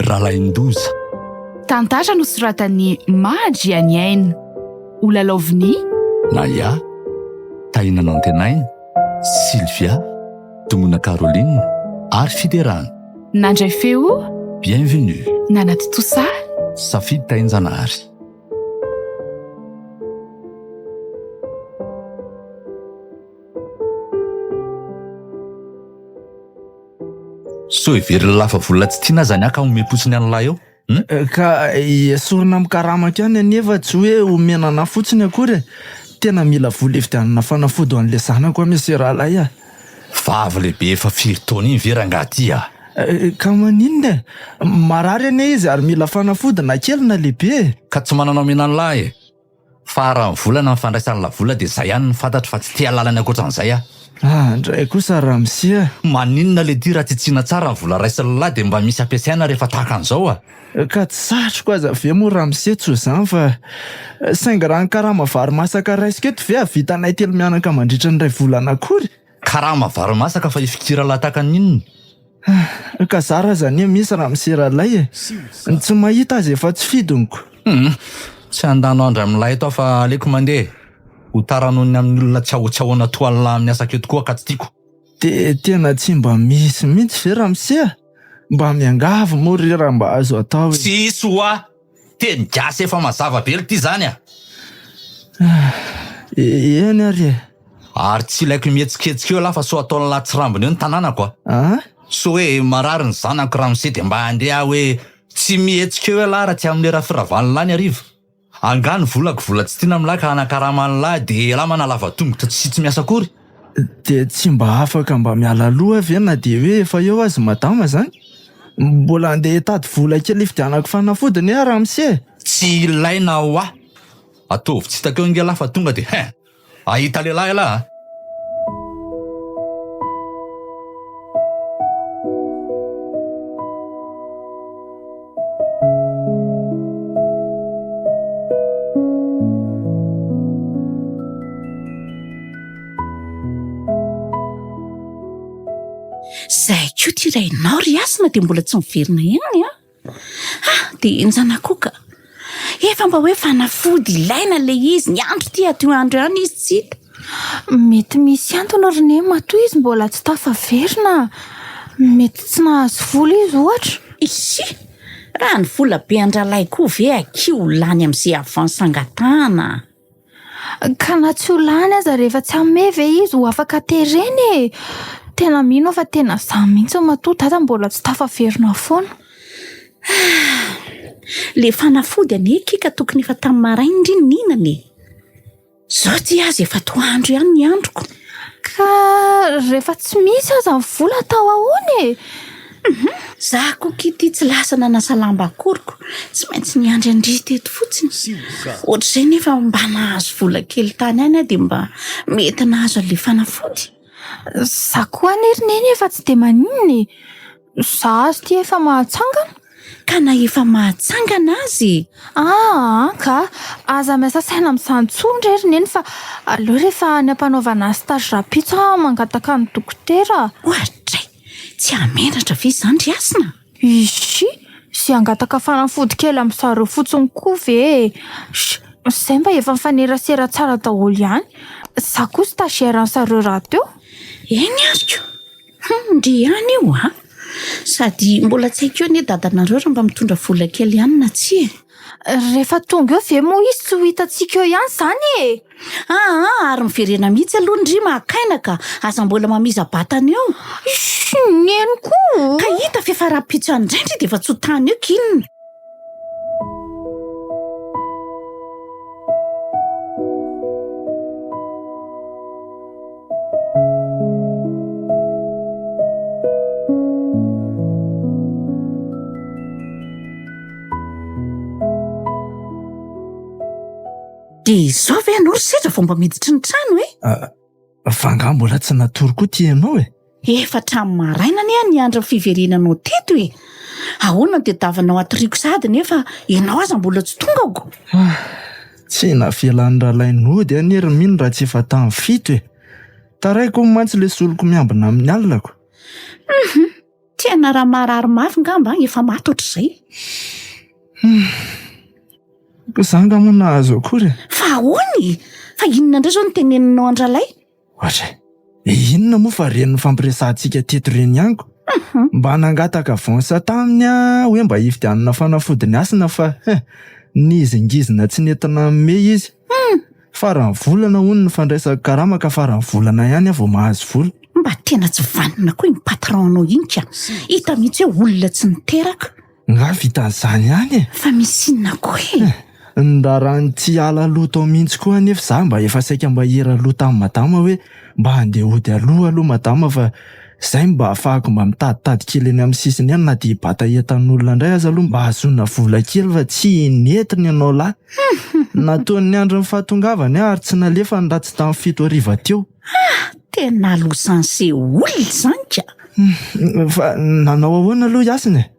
Ralaindoza. Tantara nosoratan'i Mahadrianiaina. Holalaovin'i. Naya, Tahina Nantenaina, Sylvia, Domona Caroline ary Fiderana. Nandray feo. Bienvenue. Nanatontosa. Safidy Tahinjanahary. Sao heverin'ny lafa vola tsy tiana aza ny ahy ka omem-potsiny an'lah eo? Hum? Ka esorina amin'ny karamako ihany anefa tsy hoe omena anah fotsiny akory e! Tena mila vola hividianana fanafody ho an'ilay zanako aho monsieur rahalahy a! Vavy lehibe efa firy taona iny ve rangahy ty a? Ka maninona e? Marary anie izy ary mila fanafody na kely na lehibe e! Ka tsy manana omena an'lah e! Fa raha ny vola na ny fandraisana la vola dia zay ihany no fantatro fa tsy te hahalala ny ankoatran'izay aho. Ah ndray kosa ramose a! Maninona le ty raha tsitsiana tsara ny vola raisin'lah dia mba misy ampiasaina rehefa tahaka an'izao a! Ka tsy satriko aza ve moa ramose tsy ho izany fa saingy raha ny karama vary masaka raisiko eto ve hahavitanay telo mianaka mandritra ny iray volana akory? Karama vary masaka fa hifikira lahy tahaka ny inona? Ka zara aza anie misy ramose ralay e! Ny tsy mahita aza efa tsy fidiniko. Hum! Tsy handano andro amin'ilay eto aho fa aleoko mandeha e! Ho tara noho ny amin'ny olona tsy ahoa-tsy ahoana toa an'lah amin'ny asako eto koa ka tsy tiako. Dia tena tsy mba misy mihitsy ve ramose a? Mba miangavy moa re raha mba azo atao e! Tsisy hoa! Teny gasy efa mazava be lty zany a! Eny ary e! Ary tsy ilaiko mihetsiketsika eo lah fa sao ataon'lah tsirambina eo ny tanànako a! An? Sao hoe marary ny zanako ramose dia mba handeha aho hoe tsy mihetsika eo ialahy raha tsy amin'ny lera firavan'lah ny hariva. Angaha ny volako vola tsy tiana amin'lah ka hanakarama an'lah dia elah manalava tongotra tsy tsy miasa akory? Dia tsy mba afaka mba miala aloha ve na dia hoe efa eo aza madama zany? Mbola andeha hitady vola kely hividianako fanafody anie aho ramose e! Tsy ilaina hoa! Ataovy tsy hitako eo ange lah fa tonga dia hein! Hahita lehilahy ialahy a! Zay koa ty rainao ry Hasina dia mbola tsy miverina ihany an! Ah, dia henjana koa ka! Efa mba hoe fanafody ilaina ilay izy, ny andro ity atoandro ihany izy tsy hita. Mety misy antony ry Neny matoa izy mbola tsy tafaverina. Mety tsy nahazo vola izy ohatra. Isy! Raha ny vola be an-drahalahy koa ve akia ho lany amin'izay avance angatahana? Ka na tsy ho lany aza rehefa tsy hanome ve izy ho afaka terena e! Tena mino aho fa tena za mihitsy matoa dada mbola tsy tafaverina foana. Ah! Le fanafody anie akia ka tokony efa tamin'ny maraina ndry no nihinana e! Zao ty aza efa atoandro ihany ny androko. Ka rehefa tsy misy aza ny vola atao ahoana e? Hum, za koa ki ty tsy lasa nanasa lamba akoriko, tsy maintsy niandry an-dry teto fotsiny. Ohatr'izay nefa mba nahazo vola kely tany ihany aho dia mba mety nahazo an'ilay fanafody. Za koa anie ry Neny efa tsy dia maninona e! Za aza ity efa mahatsangana. Ka na efa mahatsangana aza e! Aa ka! Aza miasa saina amin'izany intsony re ry Neny fa aleo rehefa any am-panaovana stage rahampitso aho mangataka ny dokotera. Oadray! Tsy hahamenatra ve izany ry Hasina? Izy! Izay hangataka fanafody kely amin-dry zareo fotsiny koa ve e! Izay mba efa mifanerasera tsara daholo ihany. Izaho koa stagiaire an-dry zareo rahateo. Eny ary ko! Hum, ndry ihany io a! Sady mbola tsy haiko eo anie dadanareo raha mba mitondra vola kely ihany na tsia e! Rehefa tonga eo ve moa izy tsy ho hitantsika eo ihany izany e! Aa, ary miverena mihitsy aloha ndry maka aina ka! Aza mbola mamiza-batana eo! Iss, neny koa! Ka hita f'efa rahampitso any indray ndry dia efa tsy ho tany eo k'inona! Dia izao ve ianao ry Sedra vao mba miditry ny trano e? Fa angaha mbola tsy natory koa ity ianao e? Efa hatramin'ny maraina anie aho niandry ny fiverenanao teto e! Ahoana no tadiavinao hatoriako sahady nefa ianao aza mbola tsy tongako? Tsy navelan'i Ralay nody anie ry Mino raha tsy efa tamin'ny fito e. Taraiky hono mantsy ilay soloko miambina amin'ny alina ko. Hum, tena raha marary mafy ngamba efa maty ohatr'izay. Hum, ko za nga moa nahazo akory e. Fa ahoana e? Fa inona indray izao no teneninao an-dRalay? Ohatra e, inona moa fa ireny nifampiresahantsika teto ireny ihany ko. Mba nangataka avance taminy aho hoe mba hividianana fanafody ny hasina fa he, nihizingizina tsy nety nanome izy. Faran'ny volana hono ny fandraisako karama ka faran'ny volana ihany aho vao mahazo vola. Mba tena tsy vanona koa iny patron-nao iny ka. Hita mihitsy hoe olona tsy niteraka. Nga vitan'izany ihany e! Fa misy inona koa e? Ny raharahan'ny tsy hiala aloha tao mihitsy koa anefa za mba efa saika mba hira aloha tamin'i madama hoe mba handeha hody aloha aloha madama fa zay mba ahafahako mba mitaditady kely eny amin'ny sisiny eny na dia hibata entan'olona indray aza aloha mba hahazoana vola kely fa tsy nety ny anao lahy. Nataony niandry ny fahatongavany aho ary tsy nalefany raha tsy tamin'ny fito hariva teo. Ah! Tena losanse olona izany ka! Fa nanao ahoana aloha i Hasina e?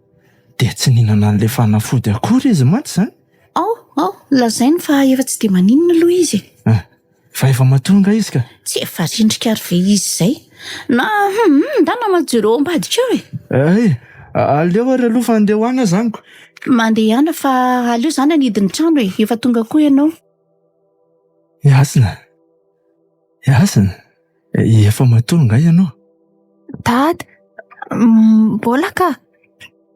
Dia tsy nihinana an'ilay fanafody akory izy mantsy izany? Ao, ao, lazainy fa efa tsy dia maninona aloha izy e! Ah, fa efa matoa angaha izy ka? Tsy efa rendrika ary ve izy izay? Na hum, ndana ma jereo ao ambadika ao e! Hay, aleo ary aloha fa andeha ho any aho izany ko! Mandehana fa aleo izany hanidy ny trano e, efa tonga koa ianao. I Hasina, I Hasina, efa matoa angaha ianao? Dada, mbola ka.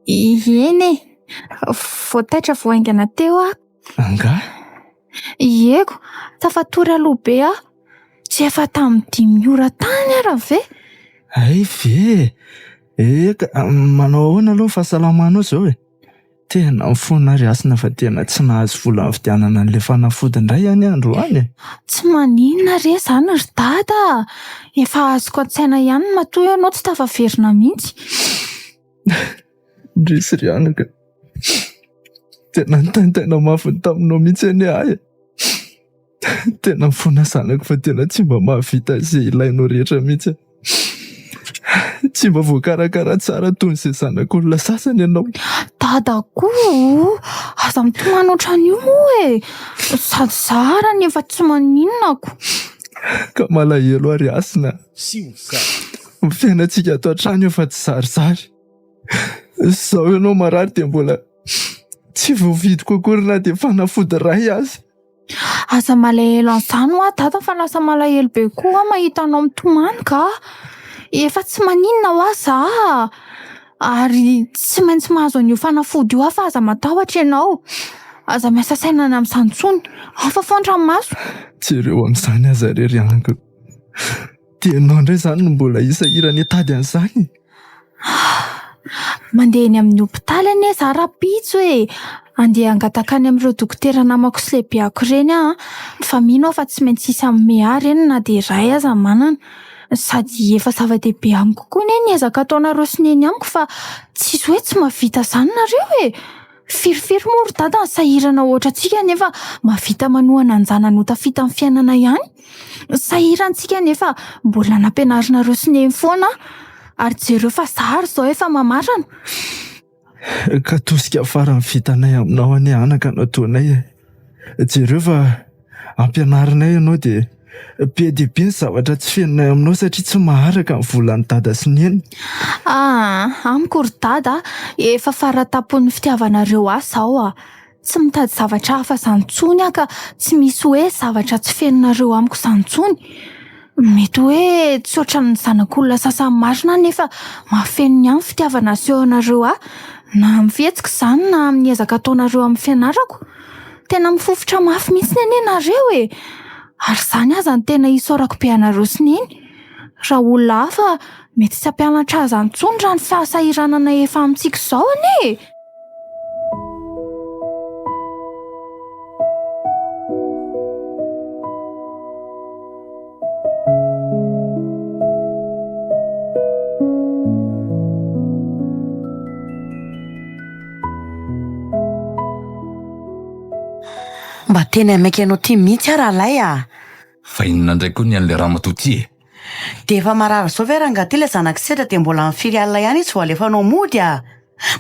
Eny e, vao taitra vao haingana teo aho. Angaha? Ieko, tafatory aloha be aho. Tsy efa tamin'ny dimy ora tany ara ve? Hay ve e! Eka, manao ahoana aloha ny fahasalamanao izao e? Tena mifona ry Hasina fa tena tsy nahazo vola nividianana an'ilay fanafody indray anie androany e! Tsy maninona re izany ry Dada a! Efa azoko an-tsaina ihany matoa ianao tsy tafaverina mihitsy. Indrisy ry anaka, tena nitaintaina mafy ny taminao mihitsy anie aho e! Tena mifona zanako fa tena tsy mba mahavita izay ilainao rehetra mihitsy aho. Tsy mba voakarakara tsara toy izay zanak'olona sasany ianao. Dada koa o! Aza mitomany ohatran'io moa e! Sady za ara ny efa tsy maninona ko. Ka malahelo ary Hasina. Ny fiainantsika ato an-trano efa tsy zarizary. Izao ianao marary dia mbola tsy voavidiko akory na dia fanafody iray aza. Aza malahelo an'izany hoa dada fa lasa malahelo be koa aho mahita anao mitomany ka! Efa tsy maninona hoa za ary tsy maintsy mahazo an'io fanafody io aho fa aza matahotra ianao. Aza miasa saina any amin'izany intsony. Ao fa foana ny maso. Jereo amin'izany aza re ry anko. Dia ianao indray izany no mbola hisahirana hitady an'izany e? Mandeha eny amin'ny hopitaly anie za rahampitso e! Andeha hangataka any amin'ireo dokotera namako sy lehibeako ireny aho an! Fa mino aho fa tsy maintsy hisy hanome ahy ireny na dia iray aza manana. Sady efa zava-dehibe amiko koa anie ny ezaka ataonareo sy neny amiko fa tsisy hoe tsy mahavita izany nareo e! Firifiry moa ry dada ny sahirana ohatrantsika nefa mahavita manohana an-janany ho tafita amin'ny fiainana ihany? Sahirantsika nefa mbola nampianarinareo sy neny foana aho. Ary jereo fa za ary izao efa mamarana. Ka tosika farany vitanay aminao anie anaka no ataonay e. Jereo fa ampianarinay ianao dia be dia be ny zavatra tsy fenonay aminao satria tsy maharaka ny volan'i dada sy neny. Aa, amiko ry dada a, efa faratampon'ny fitiavanareo ahy izao a. Tsy mitady zavatra hafa izany intsony aho ka tsy misy hoe zavatra tsy fenonareo amiko izany intsony. Mety hoe tsy ohatran'ny zanak'olona sasany marina aho nefa mahafeno ny ahy ny fitiavana asehonareo ahy, na amin'ny fihetsiko izany na amin'ny ezaka ataonareo amin'ny fianarako. Tena mifofotra mafy mihitsy anie nareo e! Ary izany aza no tena isaorako be anareo sy Neny. Raha olona hafa mety tsy hampianatra ahy izany intsony raha ny fahasahiranana efa amintsika izao anie e! Mba tena maika anao ty mihitsy aho ralay a! Fa inona indray koa ny an'ilay ramatoa ty e? Dia efa marary izao ve rangahy ty ilay zanak'i Sedra dia mbola amin'ny firy alina ihany izy vao alefanao mody a!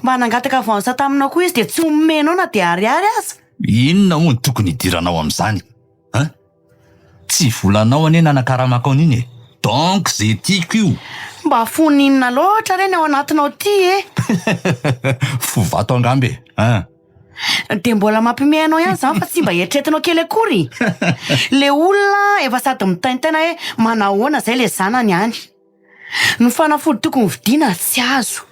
Mba nangataka avance taminao koa izy dia tsy omenao na dia ariary aza! Inona moa no tokony hidiranao amin'izany hein? Tsy volanao anie nanakaramako an'iny e! Donc ze tiako io! Mba fon'inona loatra re ny ao anatinao ty e! Fo vato angamba e! Hein? Dia mbola mampiomehy anao ihany izany fa tsy mba eritreretinao kely akory? Le olona efa sady mitaintaina hoe manahoana izay le zanany any. Ny fanafody tokony hovidiana tsy azo.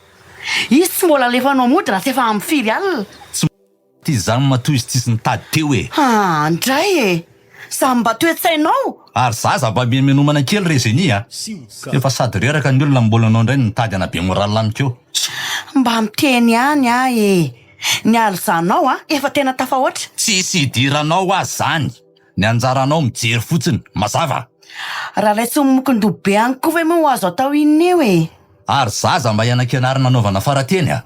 Izy tsy mbola alefanao mody raha tsy efa amin'ny firy alina. Tsy Ty zany matoa izy tsisy nitady teo e! Haa ndray e! Zany mba toe-tsainao? Ary zaza mba mihemenomana kely re Zeny a! Efa sady reraka ny olona mbola anao indray no mitady hanabe moral amiko eo. Mba miteny ihany aho e! Ny alizanao a, efa tena tafahoatra. Tsisy idiranao aho zany! Ny anjaranao mijery fotsiny, mazava? Raha ilay tsy mimokin-doha be any koa ve moa ho azo atao inona eo e? Ary zaza mba hianakianarina anaovana farateny a!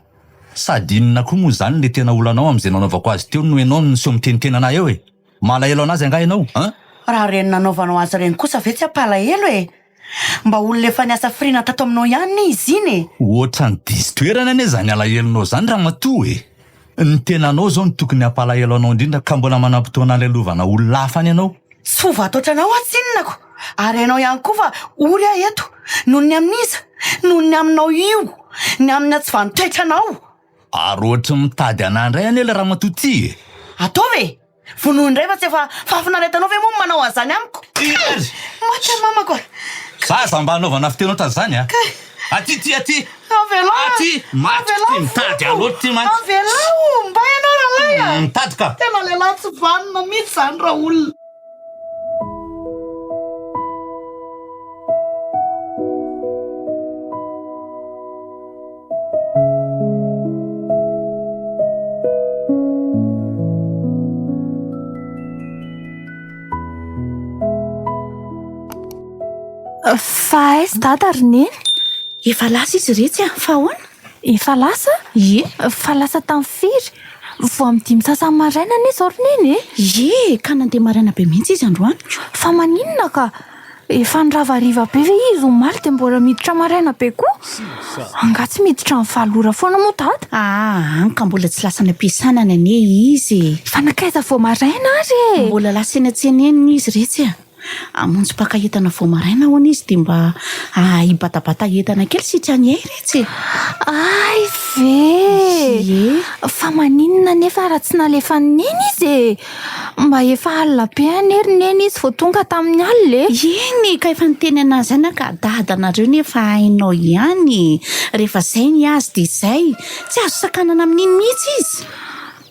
Sady inona koa moa izany le tena olanao amin'izay nanaovako azy teo no enao no miseho miteniteny anah eo e? Malahelo anazy angaha ianao an? Raha ireny nanaovanao azy ireny kosa ve tsy hampalahelo e? Mba olona efa niasa firina tato aminao ihany anie izy iny e! Ohatran'ny diso toerana anie izany alahelonao izany ramatoa e! Ny tenanao izao no tokony hampalahelo anao indrindra ka mbola manam-potoana halahelovana olona hafa any ianao. Tsy ho vato ohatranao aho tsinona ko! Ary hainao ihany koa fa ory aho eto noho ny amin'iza? Noho ny aminao io! Ny amin'ny hatsivanon-toetranao! Ary ohatry ny mitady anah indray anie ilay ramatoa ity e! Ataovy e! Vonoy indray fa tsy efa fahafinaretanao ve moa ny manao an'izany amiko? Hery! Maty aho mamako a! Zaza mba anaovana fiteny ohatran'izany a! Aty ity aty! Avelao! Aty! Maty ity mitady ahy loatra ity mantsy! Avelao! Mbay ianao rahalahy a! Mitady ka! Tena lehilahy tsy vanona mihitsy izany raolona! Fa aiza dada ry neny? Efa lasa izy iretsy a! Fa ahoana? Efa lasa? Ie. Fa lasa tamin'ny firy? Vao amin'ny dimy sasany maraina anie izao ry neny e! Ie, ka nandeha maraina be mihitsy izy androany. Fa maninona ka? Efa nirava hariva be ve izy omaly dia mbola miditra maraina be koa? Angaha tsy miditra amin'ny valo ora foana moa dada? Aa, any ka mbola tsy lasa any am-piasana any anie izy e! Fa nankaiza vao maraina ary e? Mbola lasa eny an-tsena eny izy iretsy a! Hamonjy mpaka entana vao maraina hono izy dia mba hibatabata entana kely sitrany hay retsy e! Hay ve! Ie! Fa maninona anefa raha tsy nalefan'i Neny izy e? Mba efa alina be anie ry Neny izy vao tonga tamin'ny alina e! Eny ka efa niteny an'azy ihany aho ka dadanareo nefa hainao ihany e! Rehefa izay ny azy dia izay! Tsy azo sakanana amin'iny mihitsy izy!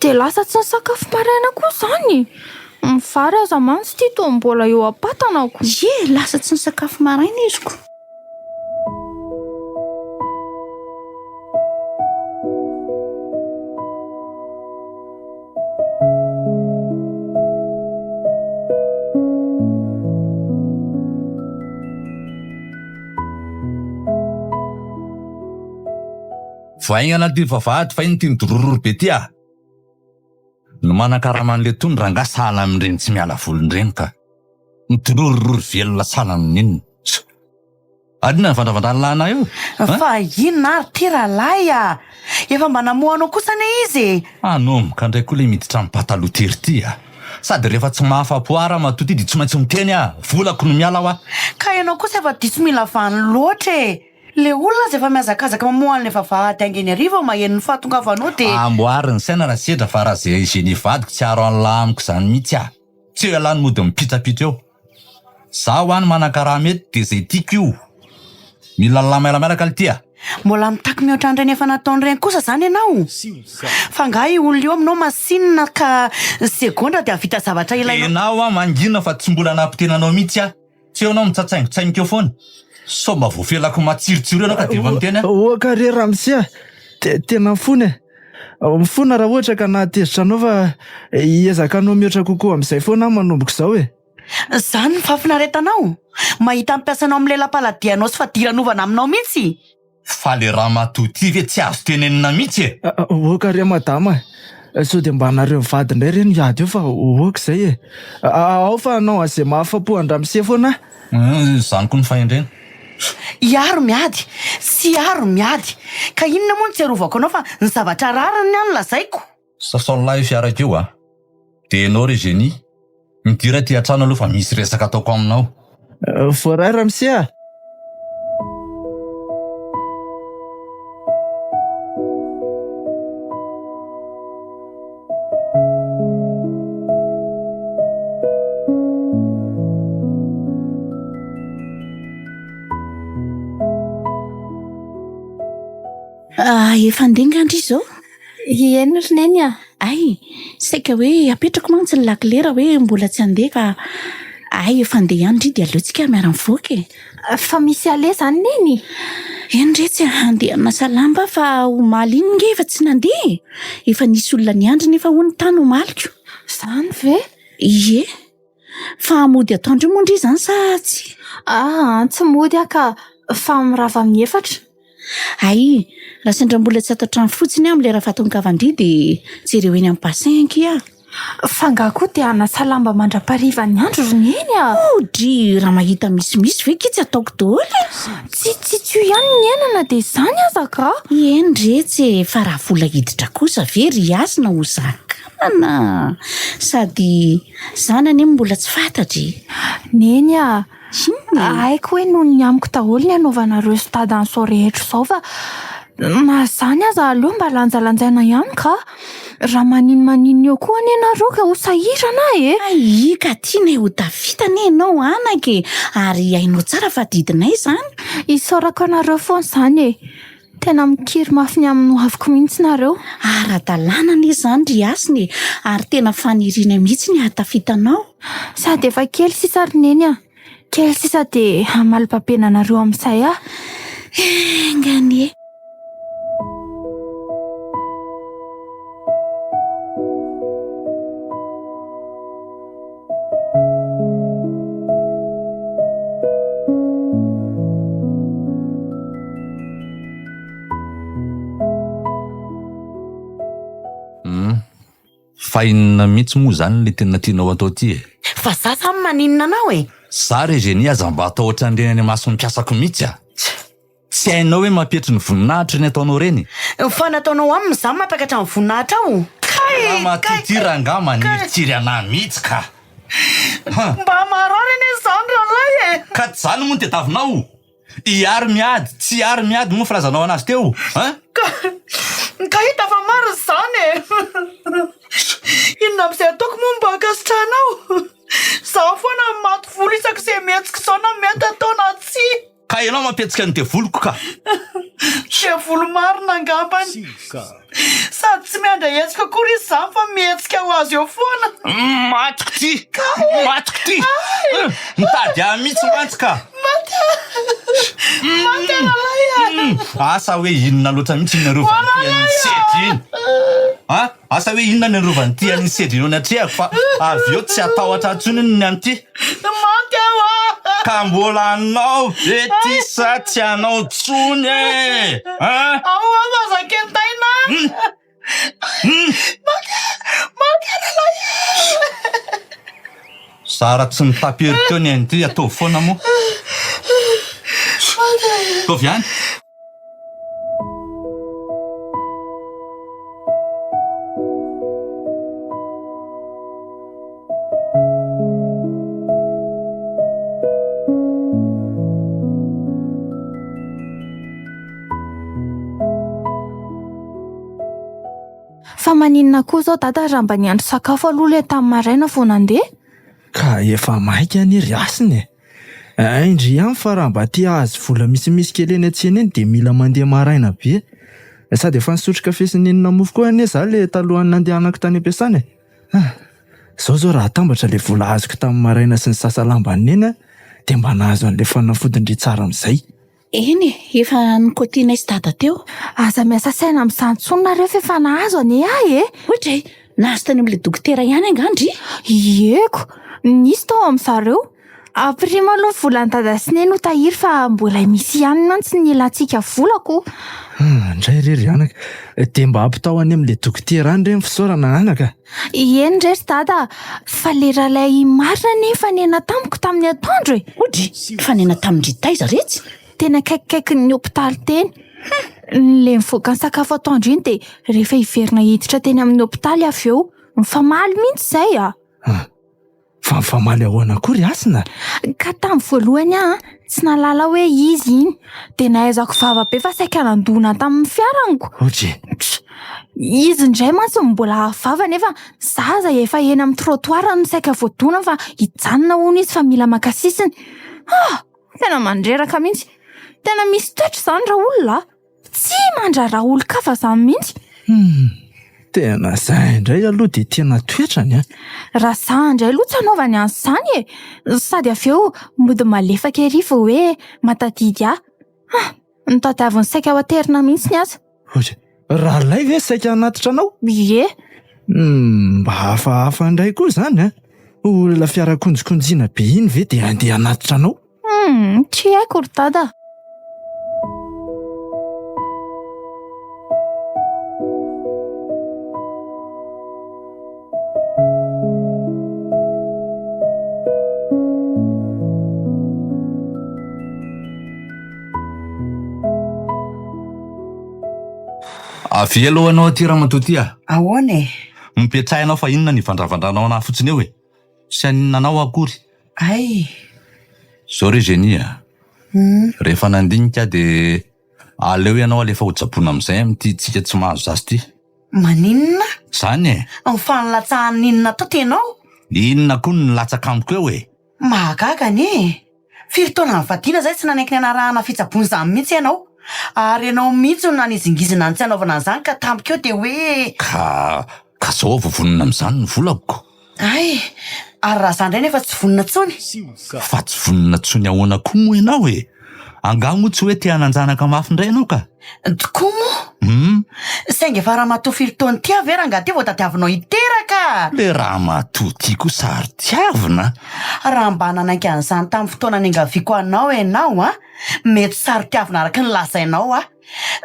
Dia lasa tsy nisakafo maraina koa izany? Ny vary aza mantsy ity toa mbola eo am-patanako. Ie, lasa tsy nisakafo maraina izy ko. Voaingana ity vavahady fa iny ity midorororo be ity ah. Ny manakarama an'le tony rangahy sahala amin'ireny tsy miala volony ireny ka. Midorororo velona sahala amin'inona. Ary inona ny vandravandran'lah eo? Fa inona ary ty rahalahy a! Efa mba namoha anao kosa anie izy e! Hanomboka indray koa le miditra amin'ny pataloha tery ty a! Sady rehefa tsy mahafa-po ahy ramatoa ty dia tsy maintsy miteny aho, volako no miala hoa! Ka ianao kosa efa diso mila vany loatra e! Le olona aza efa mihazakazaka mamoha an'le vavahady haingana ery vao maheno ny fahatongavanao dia. Amboary ny saina raha sedra fa raha ze génie vadiko tsy haro an'lah amiko zany mihitsy ah! Tsy eo ialahy no mody mipitrapitra eo. Za ho any manankarama eto dia zay tiako io. Mila lahy mailamailaka lty ah! Mbola mitaky mihoatra an'ireny efa nataony ireny kosa zany ianao? Fa angaha io olona io aminao masinina ka segondra dia hahavita zavatra ilainao. Enao ah mangina fa tsy mbola nampiteny anao mihitsy ah! Tsy eo anao mitsatsaingotsaingoka eo foana. Sao mba voafelako matsirotsiro eo anao ka dia mba miteny aho. Oka re ramose a! Tena mifona e! Mifona raha ohatra ka nahatezitra anao fa hiezaka hanao mihoatra kokoa amin'izay foana aho manomboka izao e! Izany ny fahafinaretanao? Mahita ny mpiasanao milela-paladia anao sy fadiranovana aminao mihitsy? Fa le ramatoa ty ve tsy azo tenenina mihitsy e! Ok re madama e! Sao dia mba nareo mivady indray re no hiady eo fa ok izay e! Ao fa hanao an'izay mahafapo an-dramose foana aho. Izany koa ny fahendrena. Hiaro miady sy hiaro miady. Ka inona moa no tsy arovako anao fa ny zavatra rariny ny ahy no lazaiko. Sasao lahy io fiarako io a! Dia ianao ry Génie, midira aty an-trano aloha fa misy resaka ataoko aminao. Voaray ramose a! Ah, efa handeha nga ndry izao? Eny ry Neny a! Ay, saika hoe apetrako mantsy ny lakile raha hoe mbola tsy handeha ka ay efa handeha ihany ndry dia aleontsika miara-mivoaka e! Fa misy aleha izany Neny? Eny re tsy handeha hanasa lamba aho fa omaly iny nge efa tsy nandeha e! Efa nisy olona niandry nefa hono tany omaliko. Izany ve? Ie. Fa mody atoandro io moa ndry izany sa tsia? Aa, tsy mody aho ka, fa mirava amin'ny efatra. Hay, raha sendra mbola tsy ato an-trano fotsiny aho amin'ny lera fahatongavan-dry dia jereo eny amin'ny bassin ankia. Fa angaha koa dia hanasa lamba mandra-paharivan'ny andro ry Neny a! Oh dry, raha mahita misimisy ve kia tsy ataoko daholo e! Tsitsitsio ihany ny aina na dia izany aza ka! Eny retsy e, fa raha vola hiditra kosa ve ry Hasina ho zakanana? Sady Zany anie mbola tsy fantatra e! Neny a! Haiko hoe noho ny amiko daholo ny anaovanareo sy dada an'izao rehetra izao fa na izany aza aleo mba lanjalanjaina ihany ka! Raha maninomaninona eo koa anie nareo ka ho sahirana aho e! Hay ka tianay ho tafita anie ianao anaka e! Ary hainao tsara fa adidinay izany. Isaorako anareo foana izany e! Tena mikiry mafy ny amin'ny hoaviko mihitsy nareo. Ara-dalàna anie izany ry Hasina e! Ary tena fanirianay mihitsy ny hahatafita anao. Sady efa kely sisa ry Neny a! Kely sisa dia hamaly babena anareo amin'izay aho. Enga anie! Hum. Fa inona mihitsy moa izany ilay tena tianao atao ity e? Fa za zany maninona anao e? Za re Génie aza mba atao ohatran'ireny any imason'ny mpiasako mihitsy a! Tsy hainao hoe mampietry ny voninahitro ireny ataonao ireny? Fa ny ataonao aminy izany mampiakatra ny voninahitrao? Kay! Ramatoa ity rangahy manirikiry anah mihitsy ka! Ha! Mba marary anie izany rahalahy e! Ka tsy izany moa no tadiavinao? Hiary miady, tsy hiary miady moa filazanao anazy teo? Hein? Ka, ka hita fa marina izany e! Inona amin'izay ataoko moa no mba ankasitrahanao? Izaho foana no maty volo isak'izay mihetsika izao na mety atao na tsia! Ka ianao mampihetsika ny devoliko ka. Devoly marina angambany. Sady tsy miandry hetsika akory izy izany fa mihetsika ho azy eo foana. Matiko ty! Matiko ty! Mitady ahy mihitsy mantsy ka. Maty aho! Maty aho rahalahy a! Asa hoe inona loatra mihitsy ny narovan'ity an'i Sedry iny. A! Asa hoe inona ny narovan'ity an'i Sedry iny eo anatrehako fa avy eo tsy hatahotra intsony ny an'ity. Maty aho a! Ka mbola anao ve ty sa tsy anao tsony e! An? Ao aho aza kentaina! Maty maty aho rahalahy a! Zara tsy mitapy hery teo ny an'ity, ataovy foana moa. Ataovy ihany. Fa maninona koa izao dada raha mba niandry sakafo aloha ilay tamin'ny maraina vao nandeha? Ka efa maika anie ry Hasina e! Hain-dry ihany fa raha mba te hahazo vola misimisy kely eny an-tsena eny dia mila mandeha maraina be. Sady efa nisotro kafe sy nihinana mofo koa anie za le talohan'ny nandehanako tany am-piasana e! Ah! Izao izao raha atambatra ilay vola azoko tamin'ny maraina sy ny sasa lamba neny an, dia mba nahazo an'ilay fanafodin-dry tsara amin'izay. Eny e, efa nikotianay sy dada teo. Aza miasa saina amin'izany intsony nareo fa efa nahazo anie ahy e! Ohatray, nahazo tany amin'ilay dokotera ihany angaha ndry? Ieko, nisy tao amin-dry zareo. Ampirimo aloha ny volan'i dada sy neny ho tahiry fa mbola misy ihany mantsy ny ilantsika vola ko. Indray re ry anaka, dia mba ampitao any amin'ilay dokotera any re ny fisaorana anaka. Eny re ry dada, fa le rahalahy marina anie nifanena tamiko tamin'ny atoandro e. Odry, nifanena tamin-dry taiza retsy? Teny akaikikaikin'ny hopitaly teny. Le nivoaka nisakafo atoandro iny dia rehefa hiverina hiditra teny amin'ny hopitaly avy eo. Mifamaly mihitsy izay a! Fa mifamaly ahoana koa ry Hasina? Ka tamin'ny voalohany aho tsy nahalala hoe izy iny. Dia nahaizako vava be fa saika nandona tamin'ny fiaraniko. Ohatry? Izy indray mantsy no mbola avo vava nefa za aza efa eny amin'ny trottoir no saika voadona fa hijanona hono izy fa mila maka sisiny. Ah! Tena mandreraka mihitsy. Tena misy toetra izany raolona a! Tsy mandrara olon-kafa izany mihitsy. Hum, tena zay indray aloha dia tena toetrany an! Raha za indray aloha tsy hanaovany an'izany e! Sady avy eo mody malefaka ery vao hoe mahatadidy ahy. Hum, notadiaviny saika ho aterina mihitsy aza. Ory, Ralay ve saika hanatitra anao? Ie. Hum, mba hafahafa indray koa izany an! Olona fiara konjikonjiana be iny ve dia handeha hanatitra anao? Hum, tsy haiko ry dada. Avia aloha ianao aty ramatoa ty a! Ahoana e? Mipetraha ianao fa inona ny ivandravandranao anah fotsiny eo e? Tsy haninona anao aho akory. Hay! Zao ry Génie a! Rehefa nandinika aho dia aleo ianao alefa ho tsaboina amin'izay amin'ity tsika tsy mahazo zaza ity. Maninona? Zany e! Fa nilatsahan'ny inona tato ianao? Inona koa no nilatsaka amiko eo e? Mahagaga anie e! Firy taona nivadiana izay tsy nanaiky ny hanarahana fitsaboana izany mihitsy ianao. Ary ianao mihitsy no nanizingizina ny tsy hanaovana an'izany ka tampoka eo dia hoe. Ka, ka zao aho vao vonona amin'izany ny volako. Hay! Ary raha za indray nefa tsy vonona intsony? Fa tsy vonona intsony ahoana koa moa ianao e? Angaha moa tsy hoe te hanan-janaka mafy indray ianao ka? Tokoa moa? Hum. Saingy efa ramatoa firy taona ity aho ve rangahy ity vao tadiavinao hiteraka? Le ramatoa ity koa saro-tiavina a! Raha mba nanaiky an'izany tamin'ny fotoana niangaviako anao ianao an, mety saro-tiavina araka ny lazainao aho.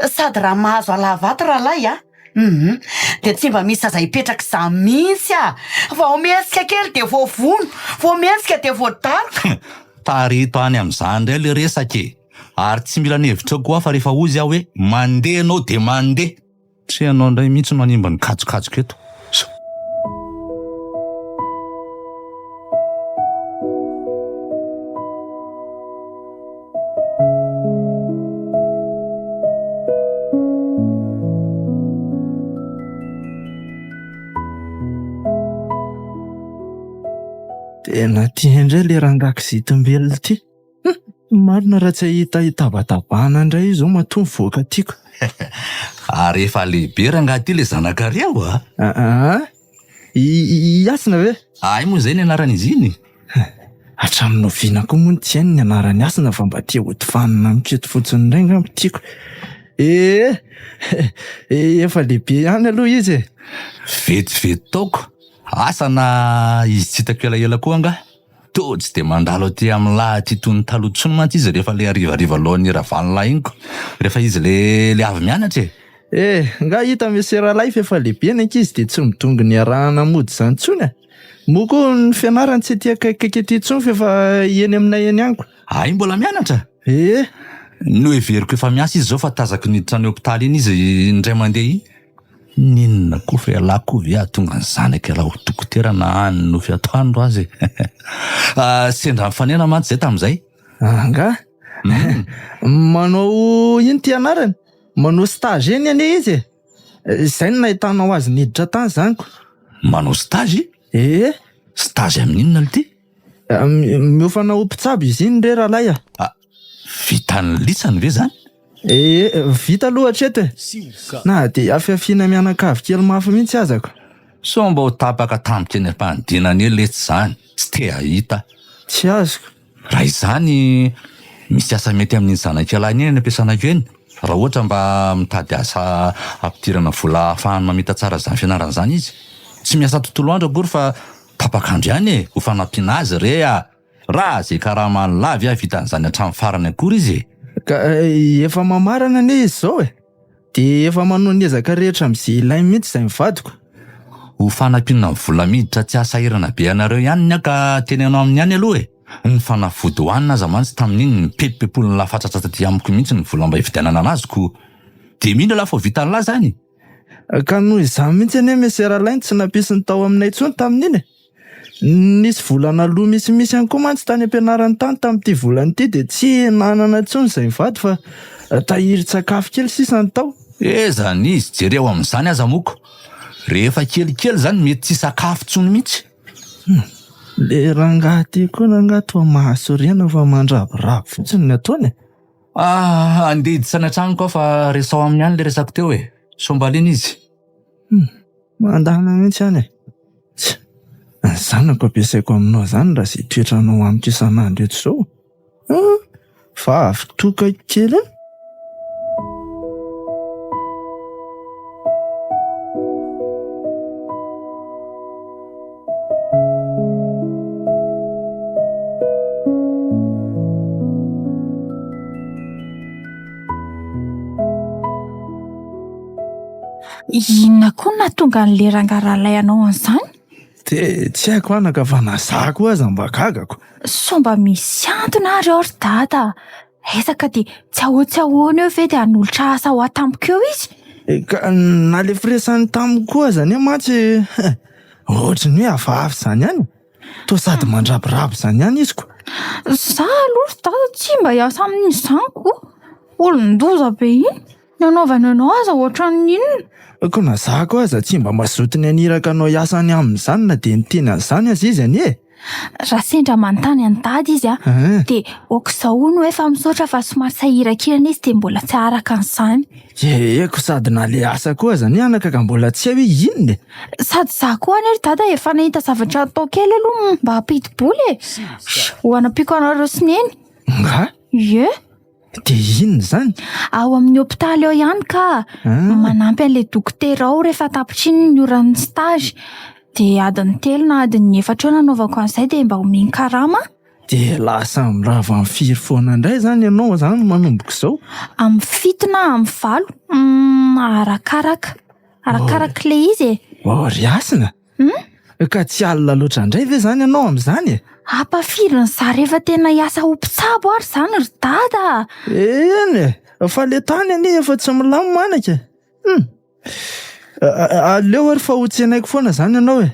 Sady raha mahazo halava ato rahalahy an, hum, dia tsy mba misy zaza hipetraka izany mihitsy ah! Vao mihetsika kely dia voavono, vao mihetsika dia voadaroka. Tarito any amin'izany indray le resaka e! Ary tsy mila ny hevitrao koa fa rehefa hozy aho hoe mandeha ianao dia mandeha! Tsy ianao indray mihitsy no hanimba ny kajokajoko eto. Tena tia indray le rangahy kizitim-belona ity. Marina raha tsy hahita hitabatabana indray io izao matoa mivoaka tiako. Ary efa lehibe rangahy ity le zanakareo a! Aa! I Hasina ve? Hay moa izay ny anaran'izy iny? Hatramin'ny oviana koa moa no tsy hainy ny anaran'i Hasina fa mba te hody vanona amiko eto fotsiny indray angamba tiako. Ee! Efa lehibe ihany aloha izy e! Vetivety taoko, asa na izy tsy hitako elaela koa angaha? Toa tsy dia mandalo aty amin'lah aty toy ny taloha intsony mantsy izy rehefa le harivariva alohan'ny hiravan'lah iny ko! Rehefa izy le le avy mianatra e! Eh! Nga hita Monsieur Ralay fa efa lehibe ny ankizy dia tsy midongy ny iarahana mody izany intsony e! Moa koa ny fianarany tsy aty akaikikaiky aty intsony fa efa eny aminay eny ihany ko! Hay mbola mianatra? Eh! Noheveriko efa miasa izy izao fa tazako niditra any hopitaly iny izy indray mandeha iny. N'inona koa fa ialahy koa ve hahatonga ny zanaka ialahy ho dokotera na any nofy atoandro aza e! Sendra nifanena mantsy izay tamin'izay. Angaha? Manao ino ty anarany? Manao stage eny anie izy e! Izay no nahitanao azy niditra tany izany ko. Manao stage? Ee. Stage amin'inona ity? Miofana ho mpitsabo izy iny re rahalahy a! Vitan'ny lisany ve izany? Ee, vita aloha hatreto e! Na dia afiafiana mianakavy kely mafy mihitsy aza ko. Sao mba ho tapaka tampoka eny am-panidinana eny letsy izany, tsy te hahita aho. Tsy azoko. Raha izany, misy asa mety amin'iny zanak'ialahy iny any am-piasana eny, raha ohatra mba mitady asa hampidirana vola ahafahany mamita tsara izany fianarana izany izy. Tsy miasa tontolo andro akory fa tapak'andro ihany e, ho fanampiana azy re a! Raha ze karaman'ny lavy aho vitan'izany hatramin'ny farany akory izy e! Ka efa mamarana anie izy izao e! Dia efa manao ny ezaka rehetra amin'izay ilainy mihitsy izay ny vadiko. Ho fanampiana ny vola miditra tsy hahasahirana be anareo ihany ny ahy ka teneno aminy ihany aloha e! Ny fanafody hohanina aza mantsy tamin'iny nipepopepolon'ny lahy fatratra taty amiko mihitsy ny vola mba hividianana anazy ko! Dia mino ialahy fa ho vitan'lah izany? Ka noho izany mihitsy anie Monsieur Ralahy no tsy nampisy ny tao aminay intsony tamin'iny e. Nisy vola naloa misimisy ihany koa mantsy tany am-pianarany tany tamin'ity volana ity dia tsy nanana intsony izay mivady fa tahirin-tsakafo kely sisa ny tao. Ezany izy jereo amin'izany aza moko. Rehefa kelikely izany mety tsy hisakafo intsony mihitsy. Hum, le rangahy ty koa rangahy toa mahasorena fa mandrabiraby fotsiny ny ataony e. Ah, andeha hiditra any an-tranoko aho fa resaho aminy ihany le resako teo e. Sao mba liana izy. Hum, mandana mihitsy any e. Tsia, ny zanako ampiasaiko aminao izany raha izay toetranao amiko isan'andro eto izao. Hum, vavy toka kely iny. Inona koa no nahatonga an'ilay rangahy rahalahy hanao an'izany? Dia tsy haiko anaka fa na za koa aza mba gagako. Sao mba misy antony ary ao ry dada a! Aiza ka dia tsy ahoa tsy ahoana eo ve dia hanolotra asa ho ahy tampoka eo izy? Ka na le firesany tamiko koa aza anie mantsy ohatry ny hoe hafahafa izany ihany e! Toa sady mandrabiraby izany ihany izy ko! Za aloha ry dada tsy mba hiasa amin'izany ko! Olon-doza be iny! Ny anaovany anao aza ohatran'ny inona? Ko na za koa aza tsy mba mazoto ny haniraka anao hiasa any aminy izany na dia niteny an'izany aza izy anie e! Raha sendra manontany an'i Dada izy an, dia aok'izao hono hoe fa misaotra fa somary sahirankirana izy dia mbola tsy haharaka an'izany. Eko sady na le asa koa aza anie anaka ka mbola tsy hay hoe inona e! Sady za koa anie ry Dada efa nahita zavatra atao kely aloha mba hampidi-bola e! Ho hanampiako anareo sy Neny. Nga? Ie. Dia inona izany? Ao amin'ny hopitaly ao ihany ka. Manampy an'ilay dokotera ao rehefa tapitra iny ny oran'ny stage. Dia adiny telo na adiny efatra eo nanaovako an'izay dia mba omeny karama. Dia lasa mirava amin'ny firy foana indray izany ianao izany manomboka izao? Amin'ny fito na amin'ny valo. Hum, arakaraka. Arakarak'ilay izy e. Oh ry Hasina! Hum? Ka tsy alina loatra indray ve izany ianao amin'izany e? Ampafirin'ny zary efa tena hiasa ho mpitsabo ary izany ry dada a! Eny e! Fa le tany anie efa tsy milamina anaka e! Hum! Aleo ary fa ho tsenaiko foana izany ianao e!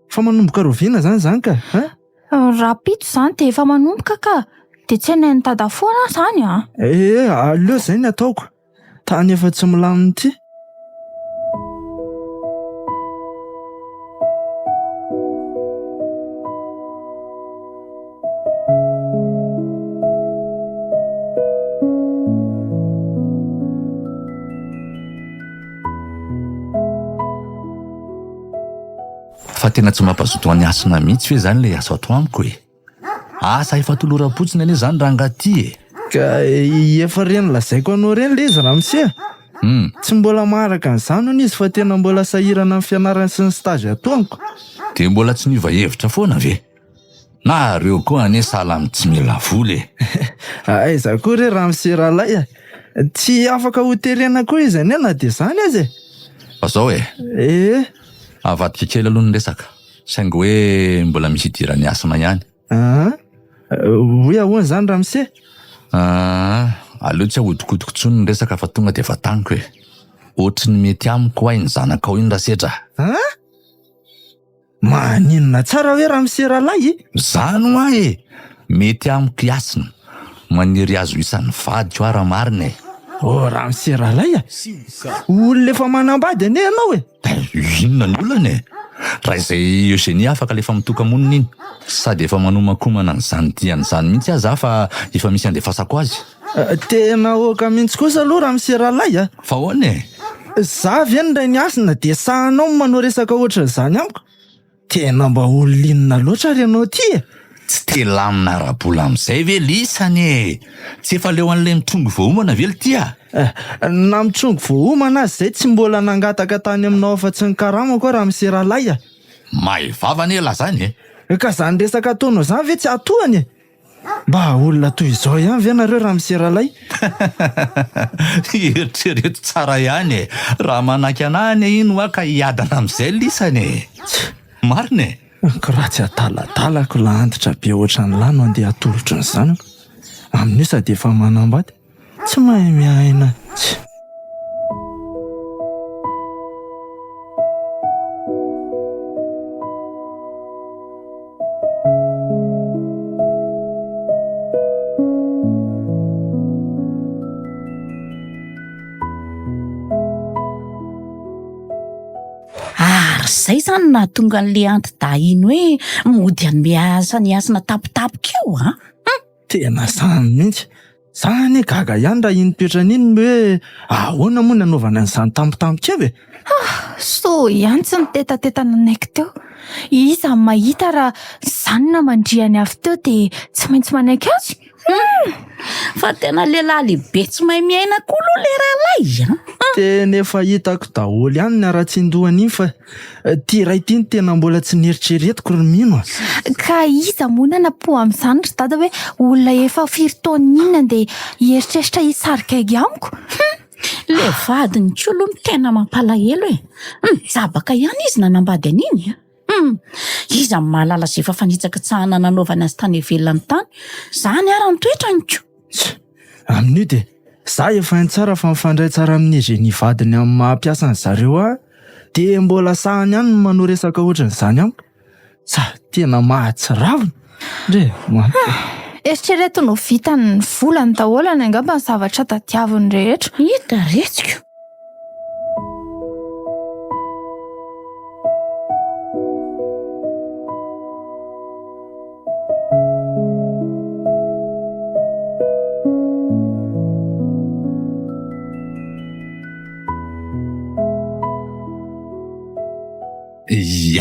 Fa manomboka rahoviana izany izany ka? Hein? Rahampitso izany dia efa manomboka ka! Dia tsenain'i dada foana aho izany an! Ee, aleo izay ny ataoko. Tany efa tsy milamina ity. Fa tena tsy mampazoto an'i Hasina mihitsy ve izany ilay asa ato amiko e? Asa efa toloram-potsiny anie izany rangahy ty e! Ka efa ireny lazaiko anao ireny ilay izy ramose a! Hum. Tsy mbola maharaka an'izany hono izy fa tena mbola sahirana amin'ny fianarany sy ny stage ataony ko! Dia mbola tsy niova hevitra foana ve? Nareo koa anie sahala amin'ny tsy mila vola e! Aiza koa re ramose rahalahy a! Tsy afaka ho terena koa izy anie na dia izany aza e! Fa zao e! Ee. Avadika kely aloha ny resaka. Saingy hoe mbola misy idiran'i Hasina ihany. Aa! Hoy ahoana izany ramose? Aa! Aleo tsy ahodikodiko intsony ny resaka fa tonga dia vataniko e! Ohatry ny mety amiko ho'a iny zanakao iny Rasedra a! Aa! Maninona tsara hoe ramose rahalahy e? Izany ho'a e! Mety amiko i Hasina. Maniry azy ho isan'ny vadiko aho raha marina e! Oh ramose rahalahy a! Olona efa manambady anie ianao e! Inona ny olana e? Raha izay Eugénie afaka alefa mitoka-monina iny. Sady efa manomankomana an'izany dia an'izany mihitsy aza aho fa efa misy andefasako azy. Tena ok mihitsy kosa aloha ramose rahalahy a! Fa ahoana e? Za ve no Rainihasina dia sahinao ny manao resaka ohatran'izany amiko? Tena mba olona inona loatra ary ianao ity e? Tsy te lamina ara-bola amin'izay ve lisany e? Tsy efa leo an'ilay mitrongy voaomana ve lty a? Eh, na mitrongy voaomana aza izay tsy mbola nangataka tany aminao afa-tsy ny karamako aho ramose rahalahy a! Mahay vava anie elah zany e! Ka zany resaka ataonao zany ve tsy hatohany e? Mba olona toy izao ihany ve nareo ramose rahalahy? Eritrereto tsara ihany e! Raha manaky anah anie iny hoa ka hiadana amin'izay lisany e! Marina e! Ko raha tsy adaladalako la antitra be ohatran'lah no andeha hatolotro ny zanako. Amin'io sady efa manambady. Tsy mahay miaina. Tsia. Ary izay izany no nahatonga an'ilay anti-dahy iny hoe mody hanome asa an'i Hasina tampotampoka eo an! Hum! Tena zany mihitsy. Za anie gaga ihany raha iny toetrany iny ny hoe ahoana moa ny anaovana an'izany tampotampoka eo e! Soa ihany tsy nitetateta nanaiky teo. Iza no mahita raha izany namandrihany avy teo dia tsy maintsy manaiky azy? Hum! Fa tena lehilahy lehibe tsy mahay miaina koa aloha ilay rahalahy an! Tena efa hitako daholo ihany ny haratsian-dohany iny fa ity iray ity no tena mbola tsy neritreretiko ry Mino a! Ka iza moa nanam-po amin'izany ry dada hoe olona efa firy taona iny andeha hieritreritra hisary gaigy amiko? Hum! Ilay vadiny koa aloha no tena mampalahelo e! Nijabaka ihany izy nanambady an'iny a! Hum! Iza no mahalala izay efa fanitsakitsahana nanaovany azy tany ivelany tany? Izany ary ny toetrany ko! Tsia! Amin'io dia za efa hainy tsara fa mifandray tsara amin'i Eugénie vadiny amin'ny maha mpiasa an-dry zareo ahy dia mbola sahiny ihany ny manao resaka ohatran'izany amiko. Tsa! Tena mahatsiravina! Ndry e! Mampy. Eritrereto ny ho vitany ny volany daholo any angamba ny zavatra tadiaviny rehetra. Hita retsiko!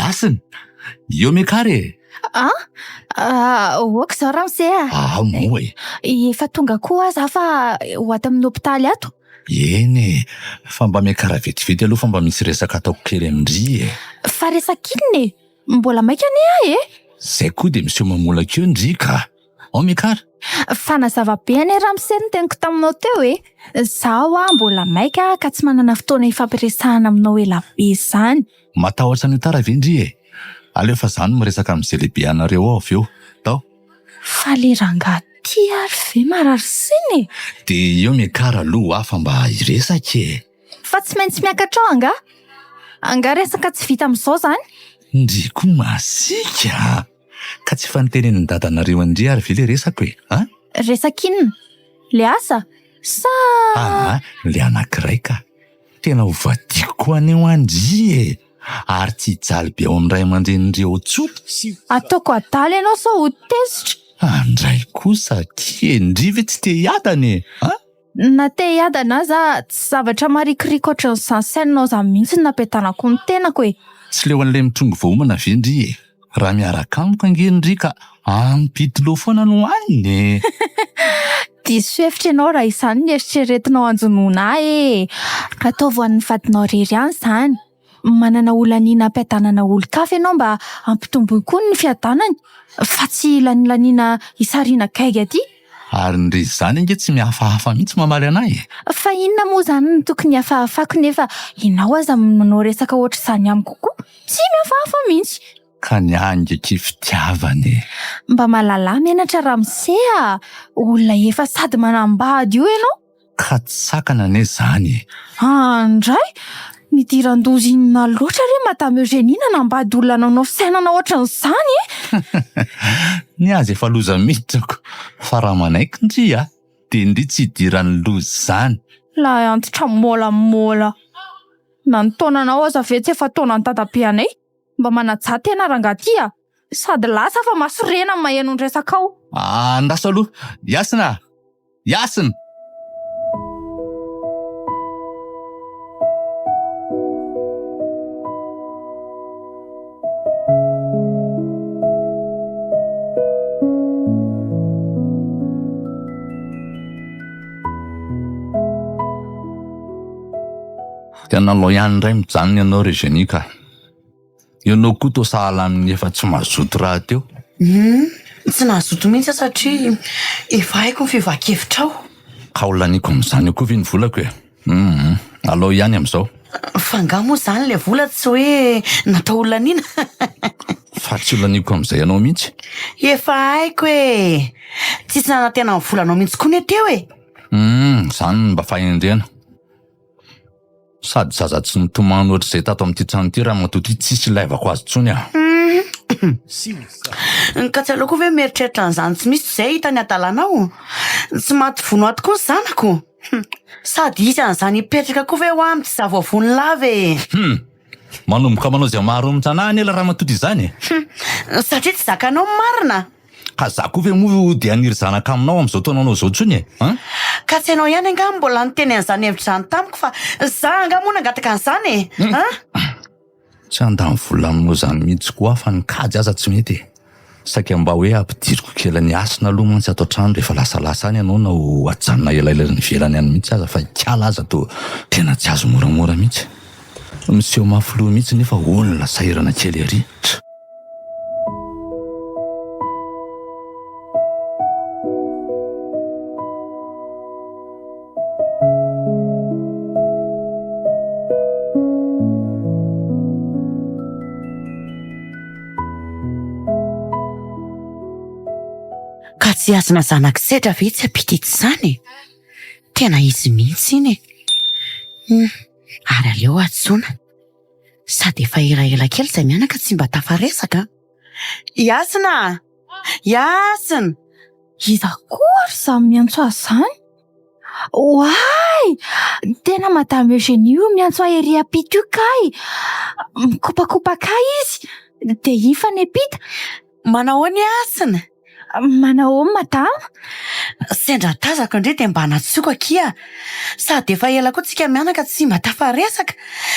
Hasina, eo miakara e! Ah, ah, ok izao ramose a! Ah, moa e! Efa tonga koa aho za fa ho ato amin'ny hopitaly ato. Eny e! Fa mba miakara vetivety aloha fa mba misy resaka ataoko kely amin-dry e! Fa resaka inona e? Mbola maika anie aho e! Zay koa dia miseho mamolaka eo ndry ka! Ao miakara! Fa nazava be anie ramose ny teniko taminao teo e! Izaho hoa mbola maika ka tsy manana fotoana hifampiresahana aminao ela be izany. Matahotra ny ho tara ve ndry e? Aleo fa za no miresaka amin'izay lehibe anareo ao avy eo. Tao. Fa le rangahy ty ary ve marary saina e? Dia eo miakara aloha hoa fa mba hiresaka e! Fa tsy maintsy miakatra ao angaha? Angaha resaka tsy vita amin'izao izany? Ndry koa masiaka a! Ka tsy efa notenenin'i dadanareo an-dry ary ve le resako e? A? Resaka inona? Le asa? Sa. Aa, le anankiray ka! Tena ho vadiako koa anie hoa ndry e! Ary tsy hijaly be ao amin'ny ray aman-drenin-dry ao intsony. Ataoko adala ianao sao ho tezitra. Andray kosa akia e! Ndry ve tsy te hiadana e? A? Na te hiadana aza tsy zavatra marikoriko ohatran'izany saininao izany mihitsy no nampiadanako ny tenako e! Tsy leo an'ilay mitrongy vao homana ve ndry e? Raha miaraka amiko ange ndry ka ampitilo foana no hanina e! Diso hevitra ianao raha izany no eritreretinao hanjonoana ahy e! Ataovy ho an'ny vadinao irery ihany izany. Manana holaniana hampiadanana olon-kafa ianao mba hampitomboy koa ny fiadanany fa tsy lanilaniana hisariana gaigy aty. Ary ndry izany ange tsy mihafahafa mihitsy mamaly anah e! Fa inona moa izany no tokony hafahafako nefa ianao aza manao resaka ohatr'izany amiko koa? Tsy mihafahafa mihitsy! Ka ny ahy ange akia fitiavana e! Mba mahalala menatra ramose a! Olona efa sady manambady io ianao! Ka tsy sakana anie izany e! Andray! Nidiran-doza inona loatra re Madame Eugénie nanambady olona nanao fisainana ohatran'izany e! Ny azy efa loza miditra ko! Fa raha manaiky ndry a! Dia ndry tsy hidiran'ny loza izany! Lahy antitra môlamôla! Na ny taonanao aza ve tsy efa taonan'i dadabe anay? Mba manajà tena rangahy ty a! Sady lasa fa masorena ny maheno ny resakao! Andraso aloha! Hasina a! Hasina! Tena alao ihany indray mijanona ianao ry Eugénie ka. Ianao koa toa sahala amin'ny efa tsy mazoto rahateo. Hum, tsy nazoto mihitsy aho satria efa haiko ny fiovan-kevitrao. Ka ho laniako amin'izany eo koa ve ny volako e? Hum, alao ihany amin'izao. Fa angaha moa izany ilay vola tsy hoe natao ho laniana? Fa tsy ho laniako amin'izay anao mihitsy. Efa haiko e! Tsisy nanantena ny volanao mihitsy koa anie teo e! Hum, izany no mba fahendrena. Sady zaza tsy nitomany ohatr'izay tato amin'ity trano ity ramatoa ity tsisy ilaivako azy intsony ah. Ka tsy aleo koa ve mieritreritra an'izany tsy misy izay hita ny hadalanao? Tsy maty vono ato koa ny zanako. Sady hisy an'izany hipetraka koa ve hoa amin'ny tsy zavoavony lava e? Hum! Manomboka manao izay maharomotra anah anie ilay ramatoa izany e! Hum, satria tsy zakanao ny marina. Ka za koa ve moa dia haniry zanaka aminao amin'izao taonanao izao intsony e? An? Ka tsy ianao ihany angaha no mbola niteny an'izany hevitra izany tamiko fa za angaha moa nangataka an'izany e? An? Tsy handany vola aminao izany mihitsy koa aho fa ny kajy aza tsy mety e! Saika mba hoe ampidiriko kely an'i Hasina aloha mantsy ato an-trano rehefa lasalasa any ianao na ho ajanona elaela any ivelany any mihitsy aza fa ikala aza toa tena tsy azo moramora mihitsy. Miseho mafy loha mihitsy nefa olona sahirana kely ery. Ka tsy azona zanak'i Sedra ve tsy ampitety izany e? Tena izy mihitsy iny e! Hum, ary aleo antsoina. Sady efa elaela kely izay mianaka tsy mba tafaresaka an! I Hasina a! I Hasina! Iza koa ary izany miantso azy izany? Oay! Tena Madame Eugénie io miantso ahy ery ampita io kay! Mikopakopaka ahy izy, dia iny fa niampita. Manahoana i Hasina? Manahoana Madama? Sendra tazako indray dia mba nantsoiko akia. Sady efa ela koa tsika mianaka tsy mba tafaresaka.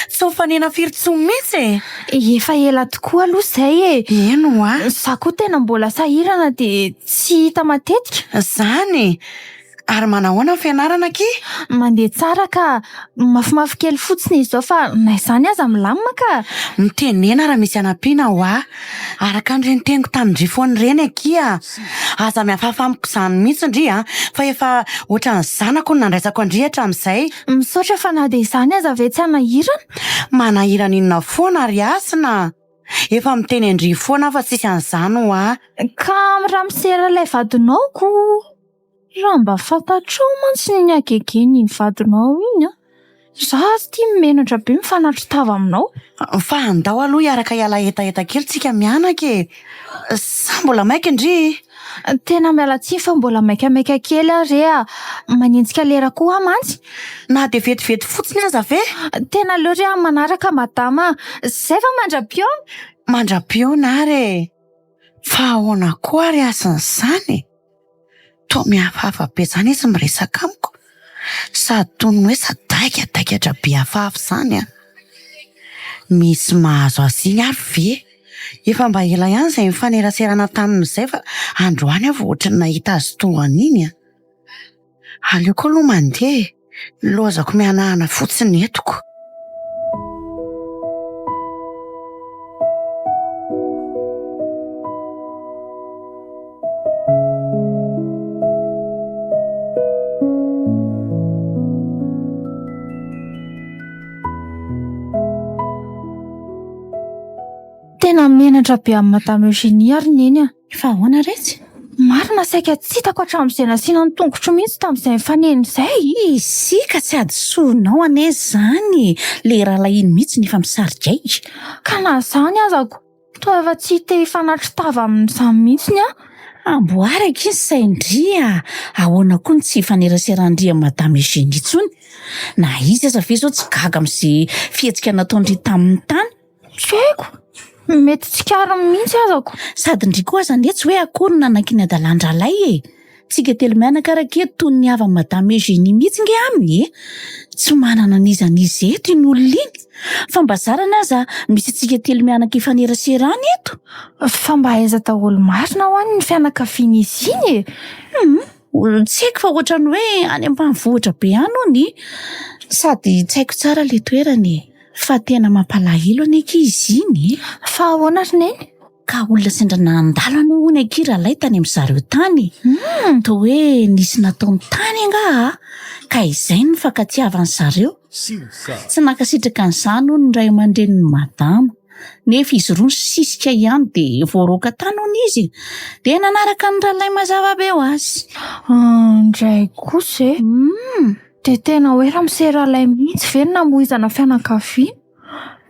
Tsy mifanena firy tsony mihitsy e! Efa ela tokoa aloha izay e! Eny hoa! Za koa tena mbola sahirana dia tsy hita matetika. Zany e! Ary manahoana ny fianarana akia? Mandeha tsara ka! Mafimafy kely fotsiny izy izao fa na izany aza milamina ka! Mitenena raha misy hanampiana hoa! Araka an'ireny teniko tamin-dry foana ireny akia! Aza mihafahafa amiko izany mihitsy ndry a! Fa efa ohatran'ny zanako no nandraisako an-dry hatramin'izay. Misaotra fa na dia izany aza ve tsy hanahirana? Manahirana inona foana ry Hasina a! Efa miteny an-dry foana aho fa tsisy an'izany hoa! Ka amin'ny ramose ralay vadinao ko! Raha mba fantatrao mantsy ny hagegen'iny vadinao iny an! Za aza ity menatra be mifanatri-tava aminao. Fa andao aloha hiaraka hiala hetaheta kely tsika mianaka e! Sa mbola maika ndry? Tena miala tsiny fa mbola maikamaika kely aho re a! Manenjika lera koa aho mantsy. Na dia vetivety fotsiny aza ve? Tena aleo re amin'ny manaraka madama a! Zay fa mandra-pihaona! Mandra-pihaona ary e! Fa ahoana koa ary hasin'izany e? Toa mihafahafa be izany izy miresaka amiko, sady toy ny hoe sadaikadaikatra be hafahafa izany an! Misy mahazo azy iny ary ve? Efa mba ela ihany izay nifaneraserana taminy izay fa androany aho vao ohatran'ny nahita azy tonga an'iny an! Aleoko aloha mandeha e! Lozako mihanahana fotsiny eto ko! Tena menatra be amin'i Madame Eugénie ary Neny a! Fa ahoana retsy? Marina saika tsy hitako hatramin'izay nasiana ny tongotro mihitsy tamin'izay nifanena izay. Isika tsy hadisoanao anie izany e! Le rahalahiny mihitsy no efa misarika ahy. Ka na izany aza ko, toa efa tsy te hifanatri-tava amin'izany mihitsy aho. Amboary akia ny sain-dry a! Ahoana koa no tsy hifaneraseran-dry amin'i Madame Eugénie intsony? Na izy aza ve izao tsy gaga amin'izay fihetsika nataon-dry taminy tany? Tsy haiko! Mety tsikariny mihitsy aza ko! Sady ndry koa aza anie tsy hoe akory no nanankiny adalan-dralay e! Tsika telo mianaka ary akia toy ny havan'i Madame Eugénie mihitsy nge aminy e! Tsy manana an'iza n'iza eto iny olona iny! Fa mba zarany aza misy antsika telo mianaka ifaneraserana eto! Fa mba aiza daholo marina hoa ny fianakavian'izy iny e? Hum, tsy haiko fa ohatran'ny hoe any ambanivohitra be any hono e! Sady tsy haiko tsara ilay toerana e! Fa tena mampalahelo anie akia izy iny e! Fa ahoana ry Neny? Ka olona sendra nandalo anie hono akia ralay tany amin-dry zareo tany e! Toa hoe nisy nataony tany angaha a! Ka izay no nifankatiavan-dry zareo. Tsy nankasitraka an'izany hono ny ray aman-drenin'i Madama. Nefa izy roa nisisika ihany dia voaroaka tany hono izy e! Dia nanaraka an'i Ralay mazava be ho azy. Indray kosa e! Dia tena hoe ramose Ralay mihitsy ve no namoizana fianakaviana?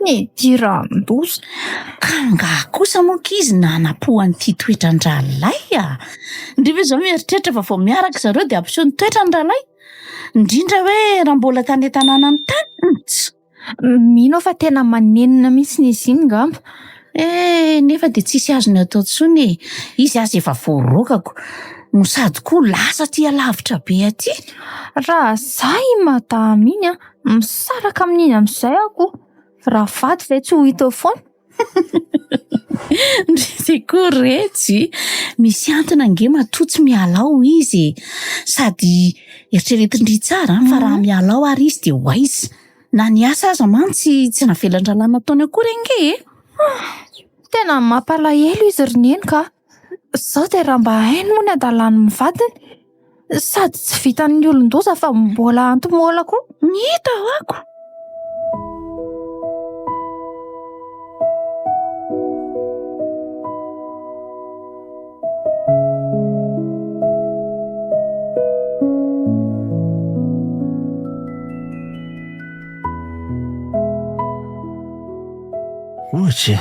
Nidiran-doza. Ka angaha kosa moa ankizy nanam-po an'ity toetran-dRalay a! Ndry ve izao mieritreritra fa vao miaraka zareo dia hampiseho ny toetrany Ralay? Indrindra hoe raha mbola tany an-tanànany tany? Tsa! Mino aho fa tena manenina mihitsy izy iny ngamba. Eh, nefa dia tsisy azony atao intsony e. Izy aza efa voaroakako. No sady koa lasa aty alavitra be aty. Raha za i madama iny an, misaraka amin'iny amin'izay aho ko. Raha vady ve tsy ho hita eo foana? Ndry koa retsy, misy antony ange matoa tsy miala ao izy e. Sady eritreretin-dry tsara fa raha miala ao ary izy dia ho aiza? Na ny asa aza mantsy tsy navelan-drahalahy nataony akory ange e. Tena mampalahelo izy ry neny ka. Zao dia raha mba hainy moa ny hadalany ny vadiny. Sady tsy vitan'ny olon-doza fa mbola anti-mola koa. Ny hita ho'ako. Ohatra e!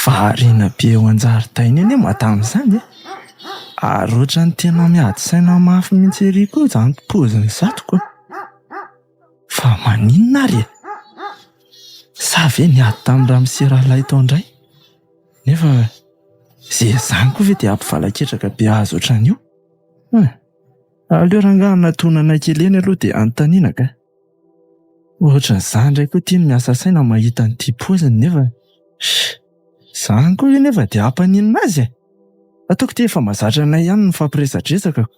Variana be eo an-jaridaina eny madama izany e! Ary ohatran'ny tena miady saina mafy mihitsy ery koa izany paoziny izato ko! Fa maninona ary e? Sa ve niady tamin'i ramose rahalahy tao indray? Nefa izay izany koa ve dia hampivalaketraka be azy ohatran'io? Hum! Aleo rangahy hanatonana kely eny aloha dia anontaniana ka! Ohatran'izany indray koa ity no miasa saina mahita an'ity paoziny nefa izany koa ve nefa dia hampaninona azy e? Ataoko ity efa mahazatra anay ihany ny mifampiresadresaka ko.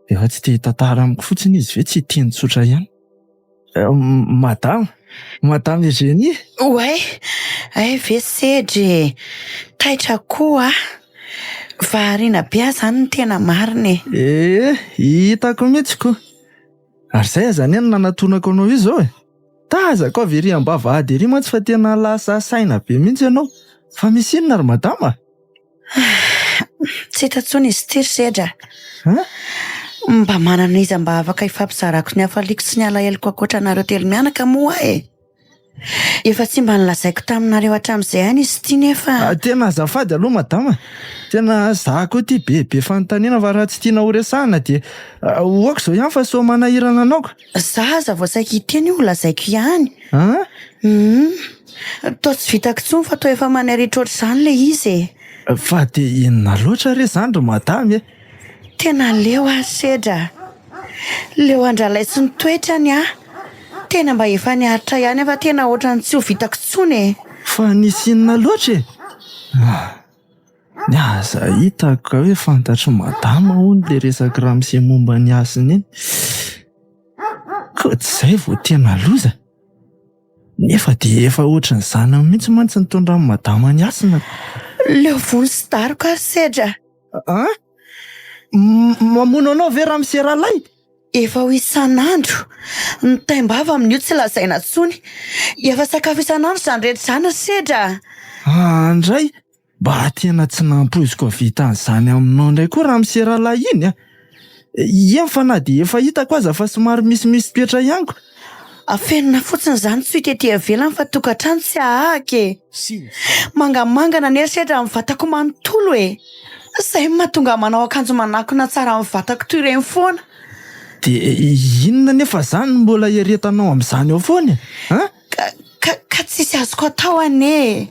Efa tsy te hitantara amiko fotsiny izy ve tsy hiteny tsotra ihany? Madama, Madame Eugénie? Oay, hay ve sedra e! Taitra koa aho. Variana be aho izany ny tena marina e. Ee, hitako mihitsy ko. Ary izay aza anie no nanatonako anao io izao e! Tazako avy ery am-bavahady ery mantsy fa tena lasa saina be mihitsy ianao. Fa misy inona ry madama? Tsy hita intsony izy ity ry Sedra. Hein? Mba manana iza mba afaka hifampizarako ny hafaliako sy ny alaheloko ankoatra anareo telo mianaka moa aho e! Efa tsy mba nolazaiko taminareo hatramin'izay ihany izy ity nefa. Tena azafady aloha madama a! Tena za koa ity be be fanontaniana fa raha tsy tianao horesahana dia ok izao ihany fa sao manahirana anao ka! Za aza vao saika hiteny io holazaiko ihany. An? Hum! Toa tsy vitako intsony fa toa efa manairetra ohatr'izany ilay izy e! Fa dia inona loatra re izany ry madama e? Tena leo aho sedra a! Leo an-dralay sy ny toetrany aho. Tena mba efa niaritra ihany aho fa tena ohatran'ny tsy ho vitako intsony e! Fa nisy inona loatra e? Ny aza hitako ka hoe fantatr'i madama hono ilay resak'i ramose momba ny hasina iny. Koa tsy izay vao tena loza. Nefa dia efa ohatran'ny zanany mihitsy mantsy nitondran'i madama ny hasina. Leo vono sy daroka ary sedra. An? Mamono anao ve ramose rahalahy? Efa ho isan'andro. Ny taim-bava amin'io tsy lazaina intsony. Efa sakafo isan'andro izany rehetra izany ry sedra a! Andray! Mba tena tsy nampoiziko hahavita an'izany aminao indray koa ramose rahalahy iny a! Eny fa na dia efa hitako aza fa somary misimisy toetra ihany ko! Afenina fotsiny izany tsy ho hita ety ivelany fa tokantrano tsy hahahaka e! Mangamangana anie ry sedra ny vatako manontolo e! Izay no mahatonga ahy manao akanjo manakona tsara ny vatako toy ireny foana. Dia inona anefa izany no mbola iaretanao amin'izany ao foana e? An? Ka, ka, ka tsisy azoko atao anie e!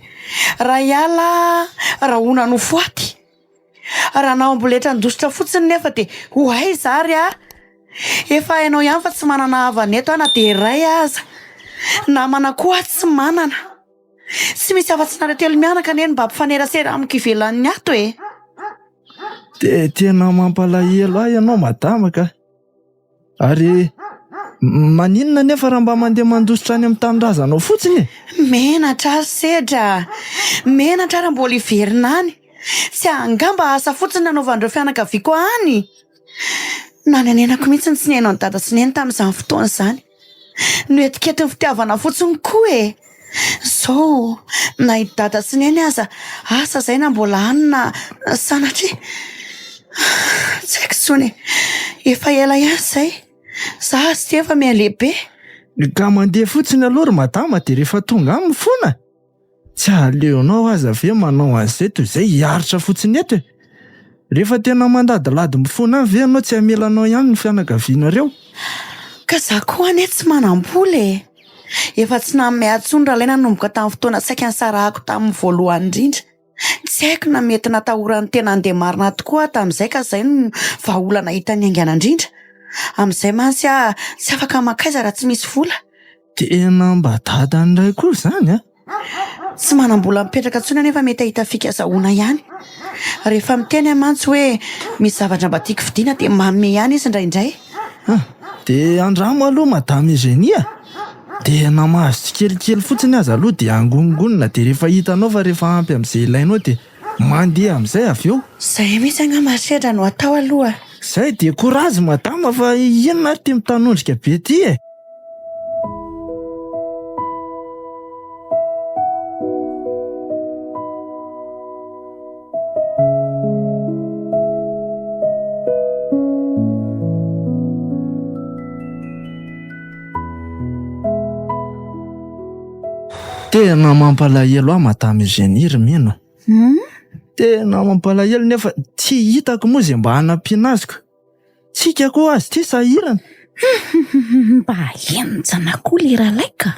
Raha hiala aho, rahona no foaty. Raha hanao amboletra handositra fotsiny nefa dia ho aiza ary aho? Efa hainao ihany fa tsy manana havana eto aho na dia iray aza. Namana koa aho tsy manana. Tsy misy afa-tsy nareo telo mianaka anie no mba mpifanerasera amiko ivelan'ny ato e! Dia tena mampalahelo ahy ianao madama ka! Ary maninona anefa raha mba mandeha mandositra any amin'ny tanindrazanao fotsiny e? Menatra aho sedra a! Menatra aho raha mbola hiverina any. Tsy angamba asa fotsiny nanaovan'ireo fianakaviako ahy any. Nanenenako mihitsy ny tsy nihaino an'i Dada sy Neny tamin'izany fotoana izany. Nohetiketin'ny fitiavana fotsiny koa e! Zao na i Dada sy Neny aza asa izay na mbola any na sanatria. Tsy haiko intsony e! Efa ela ihany izay. Za aza ity efa mihalehibe. Ka mandeha fotsiny aloha ry madama dia rehefa tonga any mifona. Tsy aleonao aza ve manao an'izay toy izay hiaritra fotsiny eto e? Rehefa tena mandadilady mifona any ve ianao tsy hamela anao ihany ny fianakavianareo? Ka za koa anie tsy manam-bola e! Efa tsy nanome ahy intsony Ralay nanomboka tamin'ny fotoana saika nisarahako taminy voalohany indrindra. Tsy haiko na mety natahorany tena handeha marina tokoa aho tamin'izay ka izay no vahaolana hitany haingana indrindra. Amin'izay mantsy aho tsy afaka mankaiza raha tsy misy vola. Tena mba dadany indray koa izany an! Tsy manam-bola mipetraka intsony anefa mety hahita fika azahoana ihany. Rehefa miteny aho mantsy hoe misy zavatra mba tiako vidiana dia manome ihany izy indraindray. Ah, dia andramo aloha Madame Eugénie a! Dia na mahazo tsikelikely fotsiny aza aloha dia angonongonina dia rehefa hitanao fa rehefa ampy amin'izay ilainao dia mandeha amin'izay avy eo. Izay mihitsy angamba ry Sedra no atao aloha. Izay dia courage Madame fa inona ary ity mitanondrika be ity e! Tena mampalahelo ahy Madame Eugénie ry Mino. Hmm? Tena mampalahelo nefa tsy hitako moa izay mba hanampiana azy ka. Tsika koa azy ity sahirana. Mba henjana koa le rahalahy ka.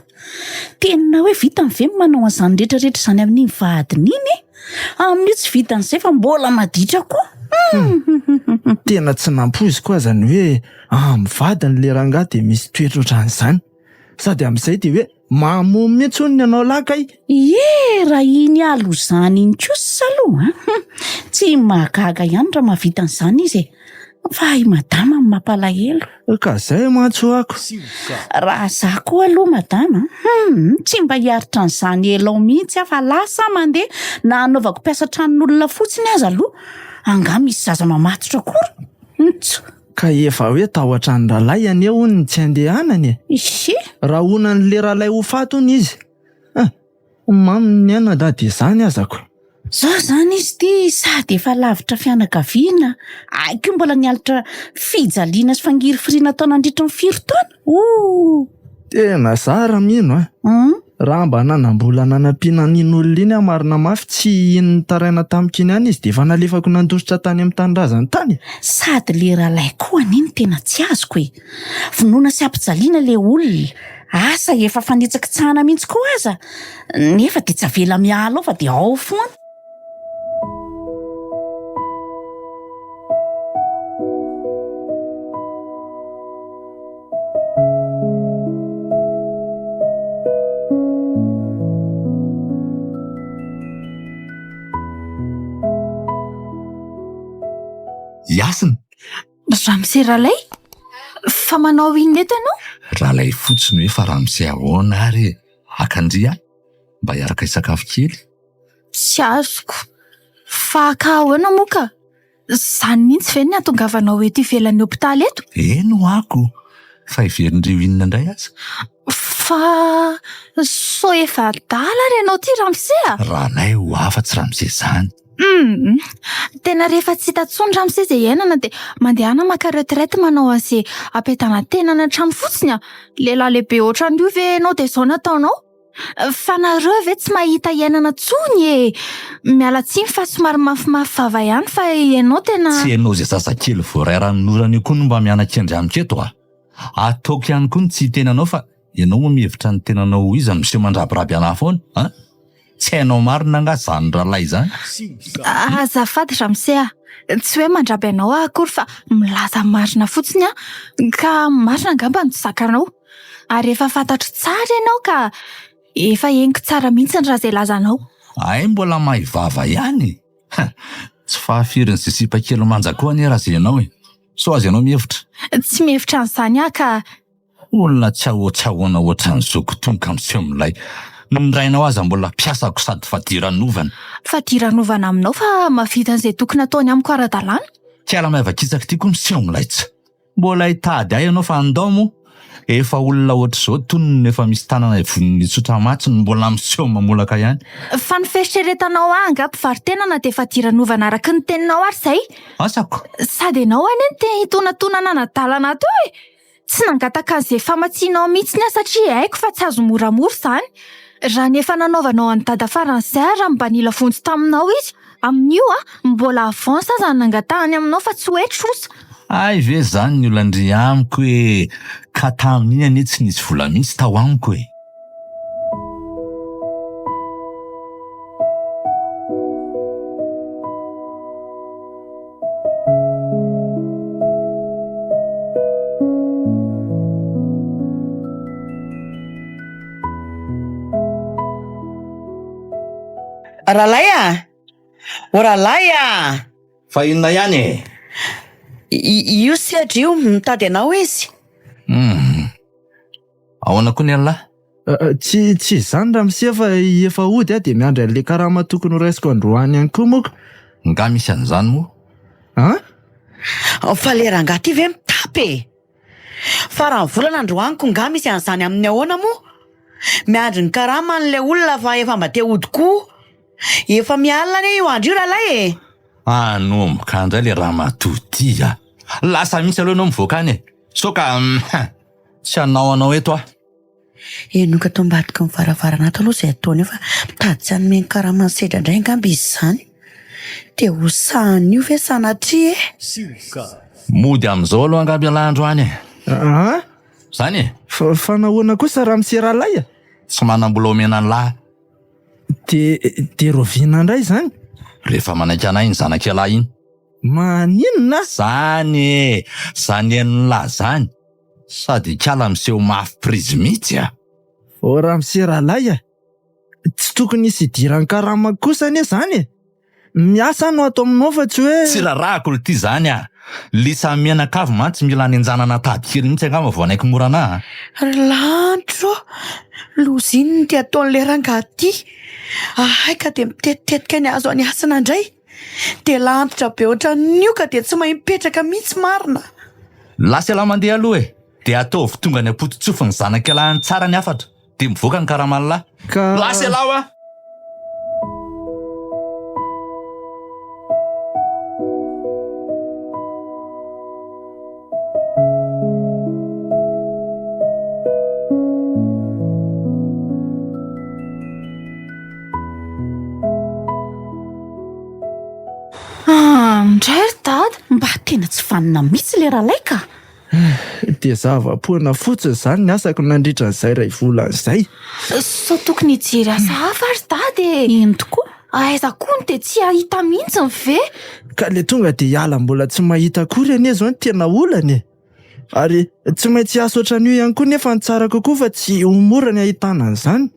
Tena hoe vitany ve ny manao an'izany rehetra rehetra izany amin'iny vadiny iny e? Amin'io tsy vitan'izay fa mbola maditra koa. Tena tsy nampoiziko aza ny hoe amin'ny vadiny le rangahy dia misy toetra ohatran'izany. Sady amin'izay dia hoe mamono mihitsy hono ny anao lahy kay. Ie, raha iny halozana iny kosa aloha an, tsy mahagaga ihany raha mahavita an'izany izy e. Fa i madama no mampalahelo. Ka zay mantsy ho'ako. Raha za koa aloha madama, hum, tsy mba hiaritra an'izany ela ao mihitsy aho fa lasa aho mandeha na hanaovako mpiasa tranon'olona fotsiny aza aloha, angaha misy zaza mamatotra akory? Ntso. Ka efa hoe tahotra an'i Ralay anie hono ny tsy andehanany e! Isy! Rahonan'le Ralay ho faty hono izy. Ah! Mamy ny aina na dia izany aza ko. Zao zany izy ity sady efa lavitra fianakaviana, hay koa mbola nialitra fijaliana sy fangirifiriana tao nandritra ny firy taona? Ooh! Tena zara mino a! Raha mba nanam-bola nanampiana an'iny olona iny aho marina mafy tsy iny nitaraina tamiko iny ihany izy dia efa nalefako nandositra tany amin'ny tanindrazany tany e! Sady le ralay koa anie no tena tsy azoko e! Vonoina sy ampijaliana le olona, asa efa fanitsakitsahana mihitsy koa aza nefa dia tsy avela miala ao fa dia ao foana. Hasina. Ramose Ralay, fa manao inona eto ianao? Ralay fotsiny hoe fa ramose ahoana ary e? Haka an-dry ahy mba hiaraka hisakafo kely. Tsy azoko. Fa haka ahoana moa ka? Izany mihitsy ve ny hahatongavanao eto ivelan'ny hopitaly eto? Eny ho'ako, fa heverin-dry ho inona indray aza? Fa sao efa adala ary ianao ity ramose a! Ralay ho hafa tsy ramose izany. Hum! Tena rehefa tsy hita intsony ramose izay iainana dia mandehana maka retraite manao an'izay hampiadanan-tena any an-trano fotsiny a! Lehilahy lehibe ohatran'io ve ianao dia izao no ataonao? Fa nareo ve tsy mahita iainana tsony e! Miala tsiny fa somary mafimafy vava ihany fa ianao tena. Tsy ianao izay zazakely voaray ranonorana io koa no mba miana-kendry amiko eto a! Ataoko ihany koa ny tsy hiteny anao fa ianao moa mihevitra ny tenanao ho iza no miseho mandrabiraby anah foana a! Tsy hainao marina angaha izany ralay izany? Azafady ramose a! Tsy hoe mandraby anao aho akory fa milaza marina fotsiny aho ka marina angamba no tsy zakanao. Ary efa fantatro tsara ianao ka efa henoko tsara mihitsy raha izay lazanao. Hay mbola mahay vava ihany e! Tsy fahafirin'izay sipa kely manja koa anie raha izay ianao e! Sao aza ianao mihevitra? Tsy mihevitra an'izany aho ka. Olona tsy ahoa-tsy ahoana ohatran'ny zoky itony ka miseho milay. Ny rainao aza mbola mpiasako sady fadiranovana. Fadiranovana aminao fa mahavita an'izay tokony hataony amiko ara-dalàna. Kiala maivakitsaka ity koa miseho milay tsy. Mbola hitady ahy ianao fa andao moa! Efa olona ohatr'izao tony no efa misy tanana ivon'ny tsotra matsy no mbola miseho mamolaka ihany. Fa ny fieritreretanao ahy angaha mpivaro-tena na dia fadiranovana araka ny teninao ary izay? Asako! Sady ianao anie no te hitonatona nanadalana ahy teo e! Tsy nangataka an'izay famatsianao mihitsiny aho satria haiko fa tsy azo moramora izany. Raha ny efa nanaovanao an'i Dada faran'izay ary raha mba nila vonjy taminao izy, amin'io a, mbola avance aza no nangatahany aminao fa tsy hoe trosa. Hay ve zany ny olan-dry amiko e! Ka tamin'iny anie tsy nisy vola mihitsy tao amiko e! Ralay a! O Ralay a! Fa inona ihany e? Io sedra io, mitady anao izy. Hum. Ahoana koa ny an'lah? Tsy tsy izany ramose fa efa hody aho dia miandry an'ilay karama tokony ho raisiko androany ihany koa moa ka. Nga misy an'izany moa? An? Fa le rangahy ty ve mitapy e? Faran'ny volana androany ko nga misy an'izany amin'ny ahoana moa? Miandry ny karamany le olona fa efa mba te hody koa. Efa mialina anie io andro io ralay e! Hanomboka indray le ramatoa ty a! Lasa mihitsy aloha ianao mivoaka any e! Sao ka tsy hanao anao eto aho. Henoiko ato ambadiky ny varavarana ato aloha izay ataony eo fa mitady tsy hanome ny karamany sedra indray angamba izy izany. Dia ho sahan'io ve sanatria e? Mody amin'izao aloha angamba ialahy androany e! An? Izany e? Fa fa nahoana kosa ramose ralay a? Tsy manam-bola omena an'lah. Dia dia rahoviana indray izany? Rehefa manaiky anay iny zanak'ialahy iny. Maninona? Zany e! Zany henon'lah zany. Sady ikala miseho mafy prise mihitsy a! Ô ramose rahalahy a! Tsy tokony hisy hidiran'ny karama kosa anie zany e! Miasa no ato aminao fa tsy hoe. Tsy rarahako lty zany a! Le samy mianakavy mantsy mila anenjanana tady kely mihitsy angamba vao hanaiky mora anah a! Ry lanitra ô! Loza inona ity ataon'ilay rangahy ity? Ahay ka dia mitetitetika ny hazo any Hasina indray! Dia lantitra be ohatran'io ka dia tsy mahay mipetraka mihitsy marina! Lasa ialahy mandeha aloha e! Dia ataovy tonga any am-pototsofin'ny zanak'ialahy any tsara ny hafatra! Dia mivoaka ny karaman'lah. Ka. Lasa ialahy hoa! Ah, ndray ry dada! Mba tena tsy vanona mihitsy le ralay ka! Dia zava-poana fotsiny izany ny asako nandritra an'izay iray volana izay. Sao tokony hijery asa hafa ry dada e! Eny tokoa. Aiza koa no dia tsy hahita mihitsy ve? Ka le tonga dia hiala mbola tsy mahita akory anie izao no tena olana e! Ary tsy maintsy hiasa ohatran'io ihany koa nefa ny tsara kokoa fa tsy ho mora ny ahitana an'izany.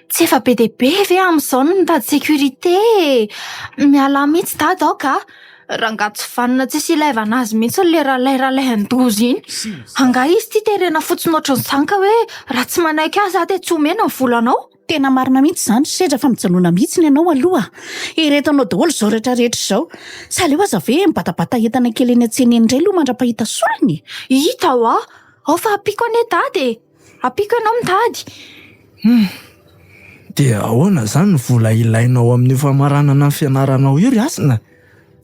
Tsy efa be dia be ve amin'izao ny mitady sécurité e! Mialà mihitsy dada aho ka! Rangahy tsy vanona tsisy ilaivana azy mihitsy ilay ralay ralaihandoza iny. Angaha izy ity terena fotsiny ohatran'izany ka hoe raha tsy manaiky azy aho dia tsy omena ny volanao? Tena marina mihitsy izany Sedra fa mijanona mihitsy ny anao aloha. Eretanao daholo izao rehetra rehetra izao. Tsy aleo aza ve mibatabata entana kely eny an-tsena eny indray aloha mandra-pahita solony e? Hita hoa! Ao fa ampiako anie dada e! Ampiako ianao mitady. Hum. Dia ahoana izany ny vola ilainao amin'io famaranana ny fianaranao io ry Hasina?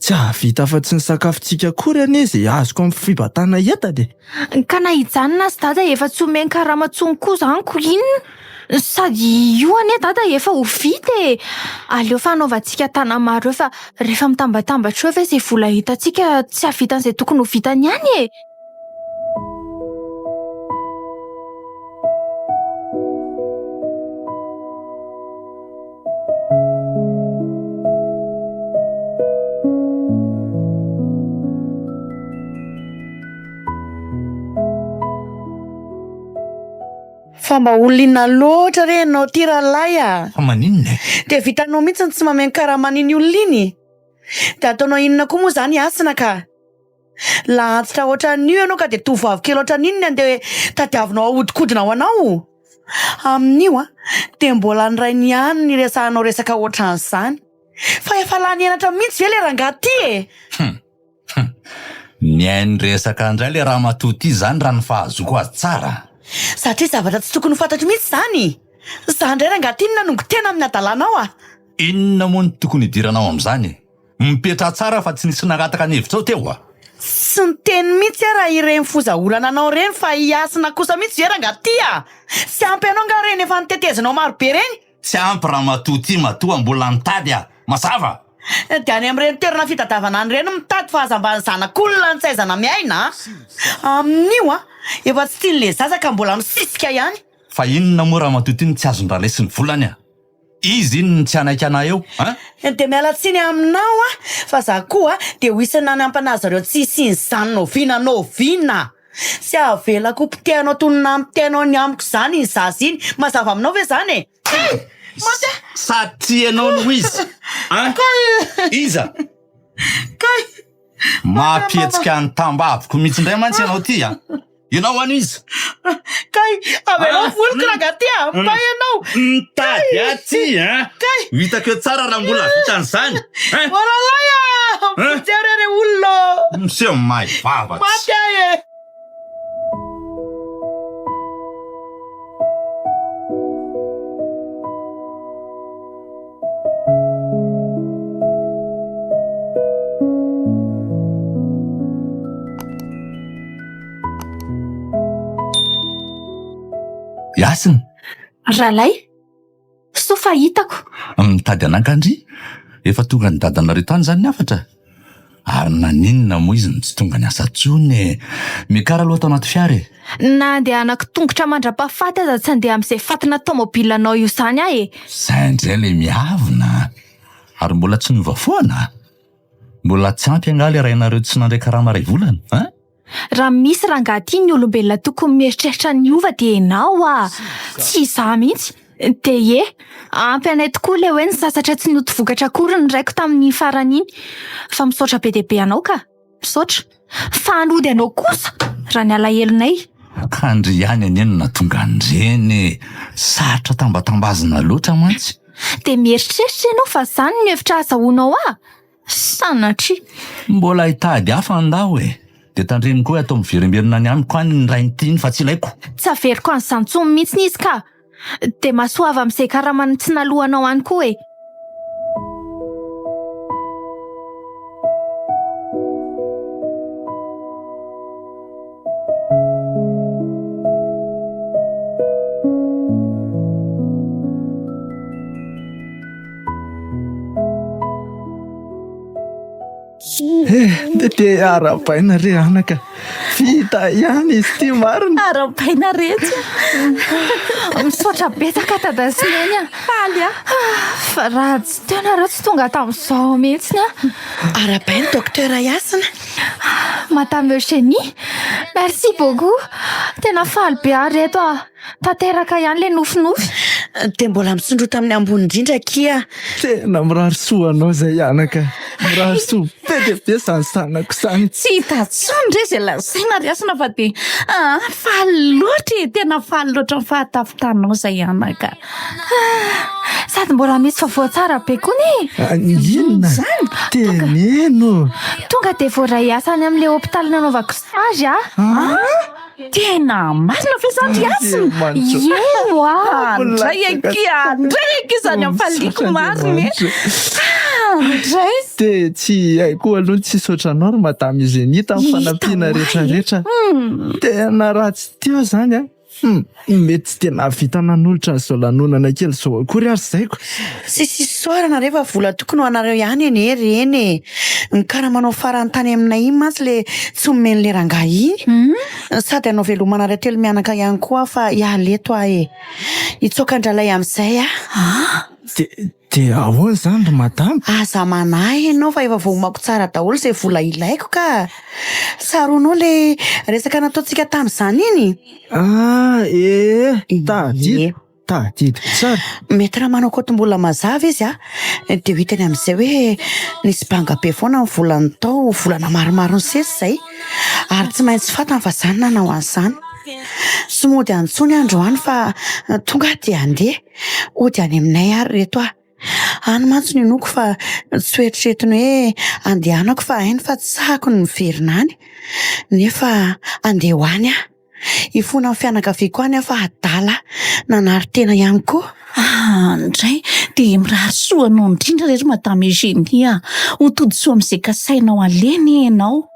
Tsy hahavita afa-tsy ny sakafontsika akory anie izay azoko amin'ny fibatana entana e! Ka na hijanona aza dada efa tsy omeny karama intsony koa izany ko inona? Sady io anie dada efa ho vita e! Aleo fa hanaovantsika tanamaro eo fa rehefa mitambatambatra eo ve izay vola hitantsika tsy hahavita an'izay tokony ho vitany ihany e! Fa mba olona inona loatra re ianao ity rahalahy a! Fa maninona e? Dia vitanao mihitsy ny tsy mamehy ny karaman'iny olona iny? Dia ataonao inona koa moa izany Hasina ka? Lahantitra ohatran'io ianao ka dia tovovavy kely ohatran'iny ny andeha tadiavinao ahodikodina ho anao? Amin'io an, dia mbola ny rainy ihany no iresahanao resaka ohatran'izany. Fa efa lany henatra mihitsy ve ilay rangahy ity e? Hum. Hum. Mihaino resaka indray ilay ramatoa ity izany raha ny fahazoako azy tsara. Satria zavatra tsy tokony ho fantatro mihitsy izany. Izaho indray rangahy ity no nanongo tena amin'ny hadalanao ah. Inona moa no tokony hidiranao amin'izany e? Mipetraha tsara fa tsy nisy nangataka ny hevitrao teo a! Tsy niteny mihitsy aho raha ireny foza olana anao ireny fa i Hasina kosa mihitsy ve rangaha ty a! Tsy ampy anao nga ireny efa notetezinao maro be ireny? Tsy ampy ramatoa ty matoa mbola nitady a! Mazava! Dia any amin'ireny toerana fitadiavana any ireny mitady fa aza mba ny zanak'olona no tsy ahaizana miaina a! Amin'io a! Efa tsy tian'le zaza ka mbola misisika ihany! Fa inona moa ramatoa ty no tsy azon-dralay sy ny volany a! Izy iny no tsy hanaiky anah eo an! Dia miala tsiny aminao aho fa za koa dia ho isan'ny nanampana azy ireo tsy hisian'izany n'oviana n'oviana! Tsy avelako ho potehanao toy ny namotehanao ny amiko izany iny zaza iny! Mazava aminao ve izany e? Maty aho. Satria ianao no izy. An? Iza? Kay. Mampihetsika ny tambaviko mihitsy indray mantsy ianao ty a. Ianao ano iza? Kay, avelao voloko rangahy ty a, mba ianao. Mitady aty a. Kay. Ho hitako eo tsara raha mbola vitan'izany. Hein? O rahalahy a, vonjeo re re olona ô. Miseho mahay vava tsy. Maty aho e. Yasina. Ralay, soa fa hitako. Mitady anaka ndry. Efa tonga ny dadanareo tany izany ny hafatra? Ary naninona moa izy no tsy tonga niasa intsony e? Miakara aloha ato anaty fiara e! Na andehanako tongotra mandra-pahafaty aza tsy handeha amin'izay fatina tomobilanao io izany aho e! Zay indray ilay miavona a! Ary mbola tsy niova foana? Mbola tsy ampy angaha ilay rainareo tsy nandray karama iray volana an? Raha misy rangahy ity ny olombelona tokony mieritreritra ny hiova dia ianao ah! Tsy izaho mihitsy! Dia ie, ampy anay tokoa ilay hoe nisasatra tsy nioty vokatra akory ny raiko tamin'iny farany iny. Fa misaotra be dia be anao ka! Misaotra. Fa hanody anao kosa raha ny alahelonay. Ka ndry ihany anie no nahatonga an'ireny e! Sarotra tambatambazina loatra mantsy. Dia mieritreritra ianao fa izany no hevitra ahazahoanao ahy? Sanatria! Mbola hitady hafa andao e! Dia tandremo koa hoe atao miverimberina any amiko any ny rain'ity iny fa tsy ilaiko. Tsy averiko an'izany intsony mihitsy izy ka! Dia mahasoava amin'izay karamany tsy naloanao any koa e! Eh, dia dia arahabaina re anaka. Vita ihany izy ity marina. Arahabaina retsy. Misaotra betsaka dada sy neny a. Faly aho. Fa raha tsy teo nareo tsy tonga tamin'izao mihitsy aho. Arahabaina docteur Hasina. Madame Eugénie, merci beaucoup. Tena faly be aho reto a. Tanteraka ihany ilay nofinofy. Dia mbola misondrota amin'ny ambony indrindra akia. Tena mirary soa anao izay anaka. Mirary soa be dia be izany zanako izany. Tsy hita intsony re izay lazaina ry Hasina fa dia ah, faly loatra e, tena faly loatra ny fahatafitanao izay anaka. Sady mbola misy vaovao tsara be koa anie. Ah, inona? Teneno. Tonga dia voaray asa any amin'ilay hopitaly nanaovako stage aho. Ah? Tena marina ve izany ry Hasina? Ie oa. Andray akia, andray akia izany hafaliako marina e. Andray. Dia tsy haiko aloha ny tsy hisaotra anao ry Madame Eugénie tamin'ny fanampiana rehetra rehetra. Tena raha tsy teo izany an. Hum, mety tsy dia nahavita nanolotra an'izao lanonana kely izao akory ary zaiko. Tsisy isaorana re fa vola tokony ho anareo ihany anie ireny e! Ny karamanao farany tany aminay iny mantsy le tsy omen'le rangahy iny. Sady hanao veloma anareo telo mianaka ihany koa aho fa hiala eto aho e! Hitsoaka an-dralay amin'izay aho. Dia, dia ahoana izany ry madama? Aza manahy ianao fa efa voaomako tsara daholo izay vola ilaiko ka! Tsaroanao le resaka nataontsika tamin'izany iny? Ah, ee, tadidiko, tadidiko tsara. Mety raha manao kaontim-bola mazava izy a, dia ho hitany amin'izay hoe nisy banga be foana ny volany tao, volana maromaro nisesy izay. Ary tsy maintsy fantany fa izaho no nanao an'izany. Tsy mody any intsony aho androany fa tonga aho dia handeha. Hody any aminay ary ireto aho. Any mantsy no inoako fa tsy ho eritreretiny hoe andehanako fa hainy fa tsy sahako ny miverina any. Nefa andeha ho any aho. Hifona amin'ny fianakaviako any aho fa adala nanary tena ihany koa. Ah, ndray, dia mirary soa anao indrindra re ry Madame Eugénie a! Ho tody soa amin'izay kasainao aleha anie ianao.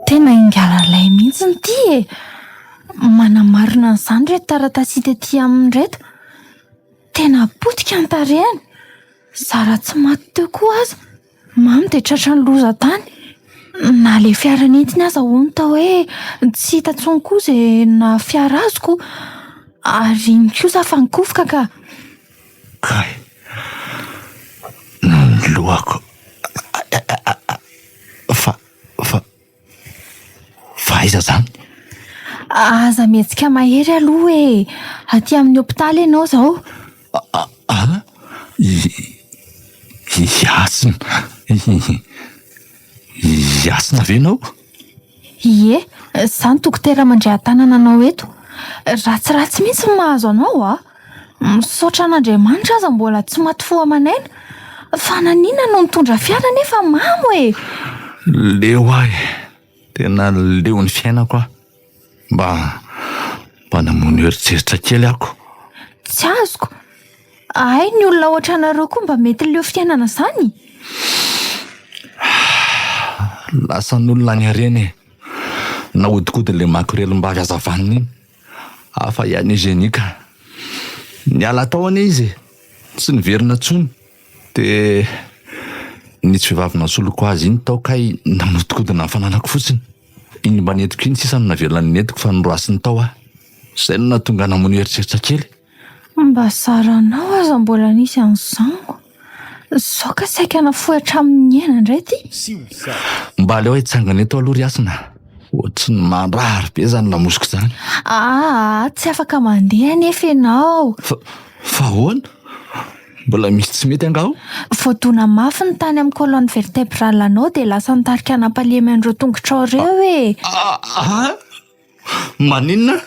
Tena ingalalay mihitsy ity e! Manamarina an'izany ireto taratasy hita ety aminy ireto. Tena potika ny tarehiny. Zara tsy maty teo koa aza. Mamy dia tratran'ny loza tany. Na ilay fiara nentiny aza hono tao hoe tsy hita intsony koa izay naha fiara azy ko. Ary iny kosa fa nikofoka ka. Kay. Ny lohako. Fa, fa, fa aiza zany? Aza mihetsika mahery aloha e! Aty amin'ny hopitaly ianao izao. A, i, i Hasina. I Hasina ve ianao? Ie, izaho no dokotera mandray an-tanana anao eto. Ratsiratsy mihitsy ny mahazo anao a! Misaotra an'Andriamanitra aza mbola tsy maty fo aman'aina. Fa naninona no nitondra fiara nefa mamo e? Leo aho e! Tena leo ny fiainako aho. Mba, mba namono eritreritra kely ako. Tsy azoko. Hay ny olona ohatranareo koa mba mety leo fiainana izany? Lasan'olona ny harena e. Nahodinkodin'ilay makorelim-bavy aza vanona iny. Hafa ihany Eugénie ka. Niala tao anie izy e. Tsy niverina intsony. Dia nisy vehivavy nasoloko azy iny tao kay nanodinkodina ny fananako fotsiny. Iny mba nentiko iny sisa no navelany nentiko fa noroasiny tao aho. Izay no nahatonga ahy namono eritreritra kely. Mba zaranao aza mbola nisy an'izango. Zao ka saika nafoy hatramin'ny aina indray ity. Mba aleo hitsangana eto aloha ry Hasina. Ohatry ny mandrary be izany lamosiko izany. Aa, tsy afaka mandeha anefa ianao. Fa, fa ahoana? Mbola misy tsy mety angaha ao? Voadona mafy ny tany amin'ny colonne vertébrale anao dia lasa nitarika nampalemy an'ireo tongotrao ireo e. Aa! Maninona?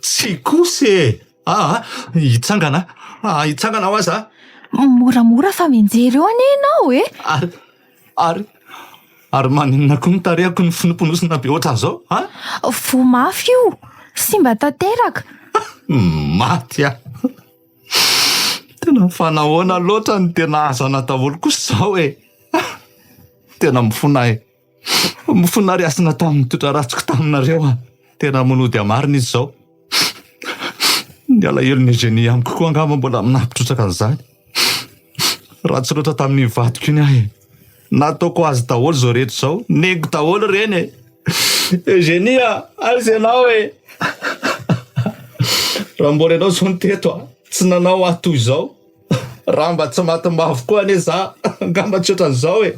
Tsy kosa e! Aa! Hitsangana aho! Hitsangana aho aza! Moramora fa mianjera eo anie ianao e! Ary, ary, ary maninona koa ny tarehiko no fonofonosina be ohatran'izao an? Voa mafy io! Simba tanteraka! Maty aho! Tena fa nahoana loatra no tena hazana daholo kosa izao e! Tena mifona aho e! Mifona ry hasina tamin'ny toetra ratsiko taminareo aho. Tena monody amarina izy izao. Ny alahelon'i Eugénie amiko koa angamba mbola nampitrotraka an'izany. Ratsy loatra tamin'iny vadiko iny aho e. Nataoko azy daholo izao rehetra izao. Neniko daholo ireny e. Eugénie a, aiza ianao e? Raha mbola ianao izao no teto a, tsy nanao ahy toy izao. Raha mba tsy matim-bavy koa anie za, angamba tsy ohatran'izao e.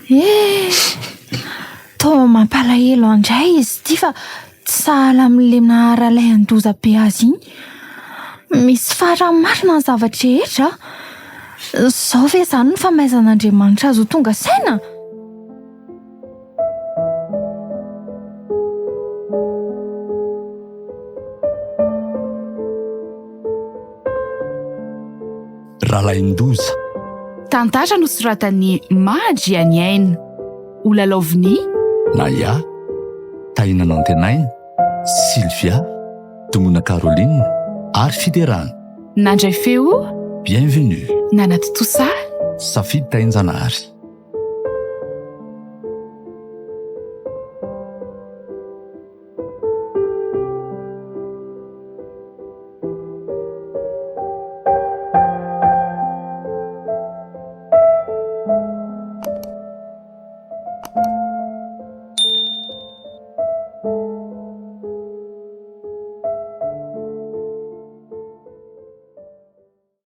Eh! Toa mampalahelo indray izy ity fa tsy sahala amin'ilay naha-ralaihan-doza be azy iny. Misy farany marina ny zava-drehetra a! Izao ve izany no famaizan'Andriamanitra azy ho tonga saina? Ralaindoza. Tantara nosoratan'i Mahadrianiaina. Holalaovin'i. Naya, Tahina Nantenaina, Sylvia, Domona Caroline ary Fiderana. Nandray feo. Bienvenue. Nanatontosa. Safidy Tahinjanahary.